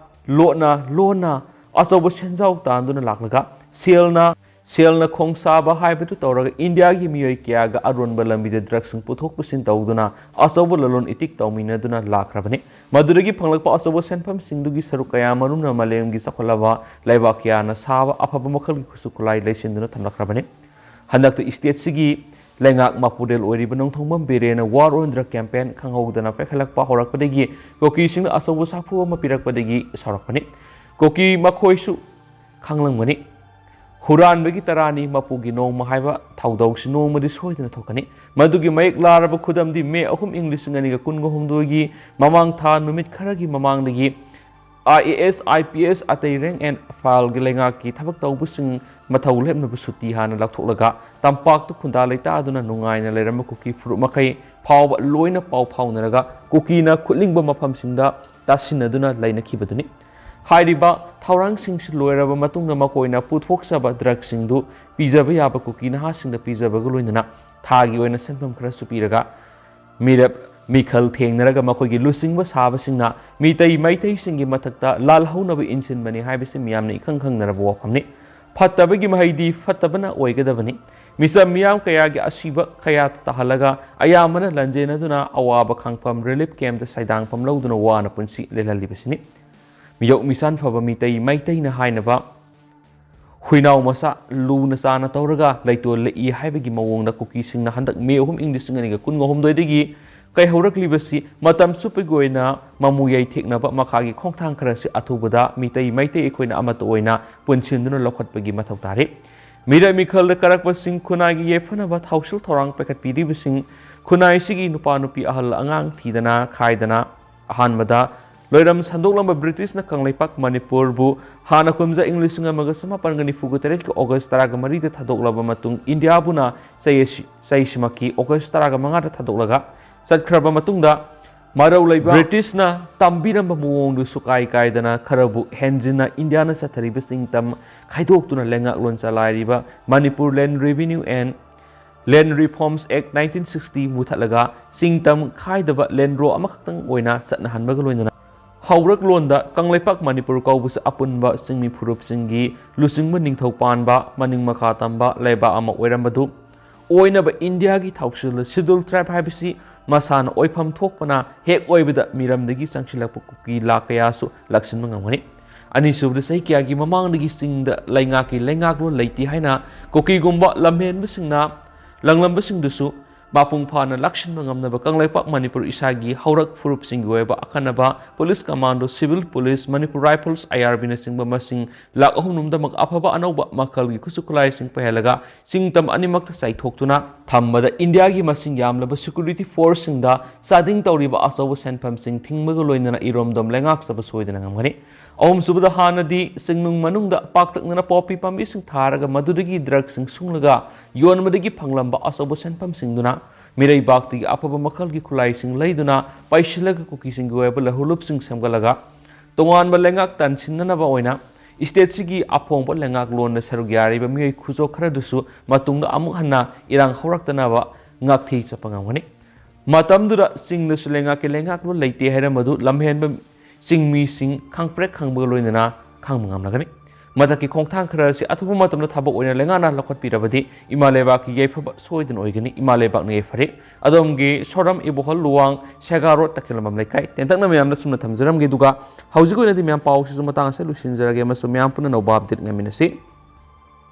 ꯂꯣꯠꯅ ꯂꯣꯟꯅ ꯑꯆꯧꯕ ꯁꯦꯟꯖꯥꯎ ꯇꯥꯟꯗꯨꯅ ꯂꯥꯛꯂꯒ ꯁꯦꯜꯅ, ꯁꯦꯜꯅ ꯈꯣꯡꯁꯥꯕ ꯍꯥꯏꯕꯗꯨ ꯇꯧꯔꯒ ꯏꯟꯗꯤꯌꯥꯒꯤ ꯃꯤꯑꯣꯏ ꯀꯌꯥꯒ ꯑꯔꯣꯟꯕ ꯂꯝꯕꯤꯗ ꯗ꯭ꯔꯒꯁꯤꯡ ꯄꯨꯊꯣꯛ ꯄꯨꯁꯤꯟ ꯇꯧꯗꯨꯅ ꯑꯆꯧꯕ ꯂꯂꯣꯟ ꯏꯇꯤꯛ ꯇꯧꯃꯤꯟꯅꯗꯨꯅ ꯂꯥꯛꯈ꯭ꯔꯕꯅꯤ꯫ ꯃꯗꯨꯗꯒꯤ ꯐꯪꯂꯛꯄ ꯑꯆꯧꯕ ꯁꯦꯟꯐꯝꯁꯤꯡꯗꯨꯒꯤ ꯁꯔꯨꯛ ꯀꯌꯥ ꯃꯔꯨꯝꯅ ꯃꯥꯂꯦꯝꯒꯤ ꯆꯥꯎꯈꯠꯂꯕ ꯂꯩꯕꯥꯛ ꯀꯌꯥꯅ ꯁꯥꯕ ꯑꯐꯕ ꯃꯈꯜꯒꯤ ꯈꯨꯠꯁꯨ ꯈꯨꯠꯂꯥꯏ ꯂꯩꯁꯤꯟꯗꯨꯅ ꯊꯝꯂꯛꯈ꯭ꯔꯕꯅꯤ꯫ ꯍꯟꯗꯛꯇ stateꯁꯤꯒꯤ ꯂꯩꯉꯥꯛ ꯃꯄꯨꯔꯦꯜ ꯑꯣꯏꯔꯤꯕ ꯅꯣꯡꯊꯣꯡꯕꯝ ꯕꯤꯔꯦꯅ War on Drug campaign ꯈꯪꯍꯧꯗꯅ ꯄꯥꯏꯈꯠꯂꯛꯄ ꯍꯧꯔꯛꯄꯗꯒꯤ ꯀꯨꯀꯤꯁꯤꯡꯅ ꯑꯆꯧꯕ ꯁꯥꯐꯨ ꯑꯃ ꯄꯤꯔꯛꯄꯗꯒꯤ ꯁꯥꯎꯔꯛꯄꯅꯤ꯫ ꯀꯨꯀꯤ ꯃꯈꯣꯏꯁꯨ ꯈꯪꯂꯝꯒꯅꯤ꯫ ꯍꯨꯔꯥꯟꯕꯒꯤ ꯇꯔꯥꯅꯤ ꯃꯄꯨꯒꯤ ꯅꯣꯡꯃ ꯍꯥꯏꯕ ꯊꯧꯗꯧꯁꯤ ꯅꯣꯡꯃꯗꯤ ꯁꯣꯏꯗꯅ ꯊꯣꯛꯀꯅꯤ꯫ ꯃꯗꯨꯒꯤ ꯃꯌꯦꯛ ꯂꯥꯔꯕ ꯈꯨꯗꯝꯗꯤ ꯃꯦ ꯑꯍꯨꯝ, ꯏꯪ ꯂꯤꯁꯤꯡ ꯑꯅꯤꯒ ꯀꯨꯟꯒ ꯍꯨꯝꯗꯣꯏꯒꯤ ꯃꯃꯥꯡ ꯊꯥ ꯅꯨꯃꯤꯠ ꯈꯔꯒꯤ ꯃꯃꯥꯡꯗꯒꯤ I A S, I P S, ꯑꯇꯩ rank and fileꯒꯤ ꯂꯩꯉꯥꯛꯀꯤ ꯊꯕꯛ ꯇꯧꯕꯁꯤꯡ ꯃꯊꯧ ꯂꯦꯞꯅꯕ ꯁꯨꯇꯤ ꯍꯥꯟꯅ ꯂꯧꯊꯣꯛꯂꯒ ꯇꯝꯄꯥꯛꯇ ꯈꯨꯟꯗꯥ ꯂꯩꯇꯥꯗꯨꯅ ꯅꯨꯡꯉꯥꯏꯅ ꯂꯩꯔꯝꯕ ꯀꯨꯀꯤ ꯐꯨꯔꯨꯞ ꯃꯈꯩ ꯐꯥꯎꯕ ꯂꯣꯏꯅ ꯄꯥꯎ ꯐꯥꯎꯅꯔꯒ ꯀꯨꯀꯤꯅ ꯈꯨꯠꯂꯤꯡꯕ ꯃꯐꯝꯁꯤꯡꯗ ꯇꯥꯁꯤꯟꯅꯗꯨꯅ ꯂꯩꯅꯈꯤꯕꯗꯨꯅꯤ꯫ ꯍꯥꯏꯔꯤꯕ ꯊꯧꯔꯥꯡꯁꯤꯡꯁꯤ ꯂꯣꯏꯔꯕ ꯃꯇꯨꯡꯗ ꯃꯈꯣꯏꯅ ꯄꯨꯊꯣꯛꯆꯕ ꯗ꯭ꯔꯒꯁꯤꯡꯗꯨ ꯄꯤꯖꯕ ꯌꯥꯕ ꯀꯨꯀꯤ ꯅꯍꯥꯁꯤꯡꯗ ꯄꯤꯖꯕꯒ ꯂꯣꯏꯅꯅ ꯊꯥꯒꯤ ꯑꯣꯏꯅ ꯁꯦꯟꯐꯝ ꯈꯔꯁꯨ ꯄꯤꯔꯒ ꯃꯤꯔꯦꯞ ꯃꯤꯈꯜ ꯊꯦꯡꯅꯔꯒ ꯃꯈꯣꯏꯒꯤ ꯂꯨꯆꯤꯡꯕ ꯁꯥꯕꯁꯤꯡꯅ ꯃꯤꯇꯩ ꯃꯩꯇꯩꯁꯤꯡꯒꯤ ꯃꯊꯛꯇ ꯂꯥꯜꯍꯧꯅꯕ ꯏꯟꯁꯤꯟꯕꯅꯤ ꯍꯥꯏꯕꯁꯤ ꯃꯤꯌꯥꯝꯅ ꯏꯈꯪ ꯈꯪꯅꯔꯕ ꯋꯥꯐꯝꯅꯤ꯫ ꯐꯠꯇꯕꯒꯤ ꯃꯍꯩꯗꯤ ꯐꯠꯇꯕꯅ ꯑꯣꯏꯒꯗꯕꯅꯤ꯫ ꯃꯤꯆꯝ ꯃꯤꯌꯥꯝ ꯀꯌꯥꯒꯤ ꯑꯁꯤꯕ ꯀꯌꯥ ꯇꯥꯍꯜꯂꯒ ꯑꯌꯥꯝꯕꯅ ꯂꯟꯖꯦꯟꯅꯗꯨꯅ ꯑꯋꯥꯕ ꯈꯥꯡꯐꯝ relief campꯇ ꯁꯩꯗꯥꯡꯐꯝ ꯂꯧꯗꯨꯅ ꯋꯥꯅ ꯄꯨꯟꯁꯤ ꯂꯦꯜꯍꯜꯂꯤꯕꯁꯤꯅꯤ꯫ ꯃꯤꯌꯣꯛ ꯃꯤꯆꯥꯟ ꯐꯕ ꯃꯤꯇꯩ ꯃꯩꯇꯩꯅ ꯍꯥꯏꯅꯕ ꯈꯨꯏꯅꯥꯎ ꯃꯁꯥ ꯂꯨꯅ ꯆꯥꯅ ꯇꯧꯔꯒ ꯂꯩꯇꯣꯜ ꯂꯦꯛꯏ ꯍꯥꯏꯕꯒꯤ ꯃꯑꯣꯡꯗ ꯀꯨꯀꯤꯁꯤꯡꯅ ꯍꯟꯗꯛ ꯃꯦ ꯑꯍꯨꯝ ꯏꯪ ꯂꯤꯁꯤꯡ ꯑꯅꯤꯒ ꯀꯨꯟꯒ ꯍꯨꯝꯗꯣꯏꯗꯒꯤ ꯀꯩꯍꯧꯔꯛꯂꯤꯕꯁꯤ ꯃꯇꯝ ꯆꯨꯞꯄꯒꯤ ꯑꯣꯏꯅ ꯃꯃꯨ ꯌꯩꯊꯦꯛꯅꯕ ꯃꯈꯥꯒꯤ ꯈꯣꯡꯊꯥꯡ ꯈꯔꯁꯤ ꯑꯊꯨꯕꯗ ꯃꯤꯇꯩ ꯃꯩꯇꯩ ꯑꯩꯈꯣꯏꯅ ꯑꯃꯠꯇ ꯑꯣꯏꯅ ꯄꯨꯟꯁꯤꯟꯗꯨꯅ ꯂꯧꯈꯠꯄꯒꯤ ꯃꯊꯧ ꯇꯥꯔꯤ꯫ ꯃꯤꯔꯛ ꯃꯤꯈꯜꯗ ꯀꯥꯔꯛꯄꯁꯤꯡ ꯈꯨꯟꯅꯥꯏꯒꯤ ꯌꯥꯏꯐꯅꯕ ꯊꯧꯁꯤꯜ ꯊꯧꯔꯥꯡ ꯄꯥꯏꯈꯠꯄꯤꯔꯤꯕꯁꯤꯡ ꯈꯨꯟꯅꯥꯏꯁꯤꯒꯤ ꯅꯨꯄꯥ ꯅꯨꯄꯤ ꯑꯍꯜ ꯑꯉꯥꯡ ꯊꯤꯗꯅ ꯈꯥꯏꯗꯅ ꯑꯍꯥꯟꯕꯗ ꯂꯣꯏꯔꯝ ꯁꯟꯗꯣꯛꯂꯝꯕ ꯕ꯭ꯔꯤꯇꯤꯁꯅ ꯀꯪꯂꯩꯄꯥꯛ ꯃꯅꯤꯄꯨꯔꯕꯨ ꯍꯥꯟꯅ ꯀꯨꯝꯖꯥ ꯏꯪ ꯂꯤꯁꯤꯡ ꯑꯃꯒ ꯆꯃꯥꯄꯟꯒ ꯅꯤꯐꯨꯒ ꯇꯔꯦꯠꯀꯤ ꯑꯣꯒꯁ ꯇꯔꯥꯒ ꯃꯔꯤꯗ ꯊꯥꯗꯣꯛꯂꯕ ꯃꯇꯨꯡ ꯏꯟꯗꯤꯌꯥꯕꯨꯅ ꯆꯍꯤ ꯑꯁꯤ-, ꯆꯍꯤꯁꯤꯃꯛꯀꯤ ꯑꯣꯒꯁ ꯇꯔꯥꯒ ꯃꯉꯥꯗ ꯊꯥꯗꯣꯛꯂꯒ ꯆꯠꯈ꯭ꯔꯕ ꯃꯇꯨꯡꯗ ꯃꯔꯧ ꯂꯩꯕ ꯕ꯭ꯔꯤꯇꯤꯁꯅ ꯇꯝꯕꯤꯔꯝꯕ ꯃꯑꯣꯡꯗꯨ ꯁꯨꯀꯥꯏ ꯀꯥꯏꯗꯅ ꯈꯔꯕꯨ ꯍꯦꯟꯖꯤꯟꯅ ꯏꯟꯗꯤꯌꯥꯅ ꯆꯠꯊꯔꯤꯕ ꯁꯤꯡꯇꯝ ꯈꯥꯏꯗꯣꯛꯇꯨꯅ ꯂꯩꯉꯥꯛꯂꯣꯟ ꯆꯂꯥꯏꯔꯤꯕ Manipur Land Revenue and Land Reforms Act nineteen sixty ꯃꯨꯊꯠꯂꯒ ꯁꯤꯡꯇꯝ ꯈꯥꯏꯗꯕ ꯂꯦꯟꯗ꯭ꯔꯣ ꯑꯃꯈꯛꯇꯪ ꯑꯣꯏꯅ ꯆꯠꯅꯍꯟꯕꯒ ꯂꯣꯏꯅꯅ ꯍꯧꯔꯛꯂꯣꯟꯗ ꯀꯪꯂꯩꯄꯥꯛ ꯃꯅꯤꯄꯨꯔ ꯀꯧꯕꯁꯤ ꯑꯄꯨꯟꯕ ꯆꯤꯡꯃꯤ ꯐꯨꯔꯨꯞꯁꯤꯡꯒꯤ ꯂꯨꯆꯤꯡꯕ ꯅꯤꯡꯊꯧ ꯄꯥꯟꯕ ꯃꯅꯤꯡ ꯃꯈꯥ ꯇꯝꯕ ꯂꯩꯕꯥꯛ ꯑꯃ ꯑꯣꯏꯔꯝꯕꯗꯨ ꯑꯣꯏꯅꯕ ꯏꯟꯗꯤꯌꯥꯒꯤ ꯊꯧꯁꯤꯜ ꯁꯤꯗꯨꯜ ꯇ꯭ꯔꯥꯏꯕ ꯍꯥꯏꯕꯁꯤ ꯃꯁꯥꯅ ꯑꯣꯏꯐꯝ ꯊꯣꯛꯄꯅ ꯍꯦꯛ ꯑꯣꯏꯕꯗ ꯃꯤꯔꯝꯗꯒꯤ ꯆꯪꯁꯤꯜꯂꯛꯄ ꯀꯨꯀꯤ ꯂꯥꯈ ꯀꯌꯥꯁꯨ ꯂꯥꯛꯁꯤꯟꯕ ꯉꯝꯒꯅꯤ꯫ ꯑꯅꯤꯁꯨꯕꯗ ꯆꯍꯤ ꯀꯌꯥꯒꯤ ꯃꯃꯥꯡꯗꯒꯤ ꯆꯤꯡꯗ ꯂꯩꯉꯥꯛꯀꯤ ꯂꯩꯉꯥꯛꯂꯣꯟ ꯂꯩꯇꯦ ꯍꯥꯏꯅ ꯀꯨꯀꯤꯒꯨꯝꯕ ꯂꯝꯍꯦꯟꯕꯁꯤꯡꯅ ꯂꯪꯂꯝꯕꯁꯤꯡꯗꯨꯁꯨ ꯃꯄꯨꯡ ꯐꯥꯅ ꯂꯥꯛꯁꯤꯟꯕ ꯉꯝꯅꯕ ꯀꯪꯂꯩꯄꯥꯛ ꯃꯅꯤꯄꯨꯔ ꯏꯁꯥꯒꯤ ꯍꯧꯔꯛ ꯐꯨꯔꯨꯞꯁꯤꯡꯒꯤ ꯑꯣꯏꯕ ꯑꯈꯟꯅꯕ police commando, civil police, Manipur rifles, I R ꯕꯤꯅꯆꯤꯡꯕ ꯃꯁꯤꯡ ꯂꯥꯈ ꯑꯍꯨꯝ ꯂꯣꯝꯗꯃꯛ ꯑꯐꯕ ꯑꯅꯧꯕ ꯃꯈꯜꯒꯤ ꯈꯨꯠꯁꯨ ꯈꯨꯠꯂꯥꯏꯁꯤꯡ ꯄꯩꯍꯜꯂꯒ ꯆꯤꯡꯇꯝ ꯑꯅꯤꯃꯛꯇ ꯆꯥꯏꯊꯣꯛꯇꯨꯅ ꯊꯝꯕꯗ ꯏꯟꯗꯤꯌꯥꯒꯤ ꯃꯁꯤꯡ ꯌꯥꯝꯂꯕ ꯁꯦꯀ꯭ꯌꯨꯔꯤꯇꯤ ꯐꯣꯔꯁꯁꯤꯡꯗ ꯆꯥꯗꯤꯡ ꯇꯧꯔꯤꯕ ꯑꯆꯧꯕ ꯁꯦꯟꯐꯝꯁꯤꯡ ꯊꯤꯡꯕꯒ ꯂꯣꯏꯅꯅ ꯏꯔꯣꯝꯗꯣꯝ ꯂꯩꯉꯥꯛꯆꯕ ꯁꯣꯏꯗꯅ ꯉꯝꯒꯅꯤ꯫ ꯑꯍꯨꯝꯁꯨꯕꯗ, ꯍꯥꯟꯅꯗꯤ ꯆꯤꯡꯅꯨꯡ ꯃꯅꯨꯡꯗ ꯄꯥꯛꯇꯛꯅꯅ ꯄꯣꯄꯤ ꯄꯥꯝꯕꯤꯁꯤꯡ ꯊꯥꯔꯒ ꯃꯗꯨꯗꯒꯤ ꯗ꯭ꯔꯒꯁꯤꯡ ꯁꯨꯡꯂꯒ ꯌꯣꯟꯕꯗꯒꯤ ꯐꯪꯂꯝꯕ ꯑꯆꯧꯕ ꯁꯦꯟꯐꯝꯁꯤꯡꯗꯨꯅ ꯃꯤꯔꯩꯕꯥꯛꯇꯒꯤ ꯑꯐꯕ ꯃꯈꯜꯒꯤ ꯈꯨꯠꯂꯥꯏꯁꯤꯡ ꯂꯩꯗꯨꯅ ꯄꯩꯁꯤꯜꯂꯒ ꯀꯨꯀꯤꯁꯤꯡꯒꯤ ꯑꯣꯏꯕ ꯂꯧꯍꯨꯂꯨꯞꯁꯤꯡ ꯁꯦꯝꯒꯠꯂꯒ ꯇꯣꯉꯥꯟꯕ ꯂꯩꯉꯥꯛ ꯇꯥꯟꯁꯤꯟꯅꯅꯕ ꯑꯣꯏꯅ ꯏꯁꯇꯦꯠꯁꯤꯒꯤ ꯑꯐꯣꯡꯕ ꯂꯩꯉꯥꯛꯂꯣꯟꯗ ꯁꯔꯨꯛ ꯌꯥꯔꯤꯕ ꯃꯤꯑꯣꯏ ꯈꯨꯖꯣꯛ ꯈꯔꯗꯨꯁꯨ ꯃꯇꯨꯡꯗ ꯑꯃꯨꯛ ꯍꯟꯅ ꯏꯔꯥꯡ ꯍꯧꯔꯛꯇꯅꯕ ꯉꯥꯛꯊꯤ ꯆꯠꯄ ꯉꯝꯒꯅꯤ꯫ ꯃꯇꯝꯗꯨꯗ ꯆꯤꯡꯗꯁꯨ ꯂꯩꯉꯥꯛꯀꯤ ꯂꯩꯉꯥꯛꯂꯣꯟ ꯂꯩꯇꯦ ꯍꯥꯏꯔꯝꯕꯗꯨ ꯂꯝꯍꯦꯟꯕ ꯆꯤꯡꯃꯤꯁꯤꯡ ꯈꯪꯄ꯭ꯔꯦꯛ ꯈꯪꯕꯒ ꯂꯣꯏꯅꯅ ꯈꯪꯕ ꯉꯝꯂꯒꯅꯤ꯫ ꯃꯊꯛꯀꯤ ꯈꯣꯡꯊꯥꯡ ꯈꯔ ꯑꯁꯤ ꯑꯊꯨꯕ ꯃꯇꯝꯗ ꯊꯕꯛ ꯑꯣꯏꯅ ꯂꯩꯉꯥꯛꯅ ꯂꯧꯈꯠꯄꯤꯔꯕꯗꯤ ꯏꯃꯥ ꯂꯩꯕꯥꯛꯀꯤ ꯌꯥꯏꯐꯕ ꯁꯣꯏꯗꯅ ꯑꯣꯏꯒꯅꯤ꯫ ꯏꯃꯥ ꯂꯩꯕꯥꯛꯅ ꯌꯥꯏꯐꯔꯦ꯫ ꯑꯗꯣꯝꯒꯤ ꯁꯣꯔꯝ ꯏꯕꯣꯍꯜ ꯂꯨꯋꯥꯡ ꯁꯦꯒꯥ ꯔꯣꯗ ꯇꯈꯦꯜꯂꯝꯕꯝ ꯂꯩꯀꯥꯏ꯫ ꯇꯦꯟꯇꯛꯅ ꯃꯌꯥꯝꯗ ꯁꯨꯝꯅ ꯊꯝꯖꯔꯝꯒꯦ, ꯑꯗꯨꯒ ꯍꯧꯖꯤꯛ ꯑꯣꯏꯅꯗꯤ ꯃꯌꯥꯝ ꯄꯥꯎꯁꯤꯁꯨ ꯃꯇꯥꯡ ꯑꯁꯤꯗ ꯂꯣꯏꯁꯤꯟꯖꯔꯒꯦ ꯑꯃꯁꯨꯡ ꯃꯌꯥꯝ ꯄꯨꯟꯅ ꯅꯧꯕ ꯑꯞꯗꯦꯠ ꯉꯥꯏꯃꯤꯟꯅꯁꯤ꯫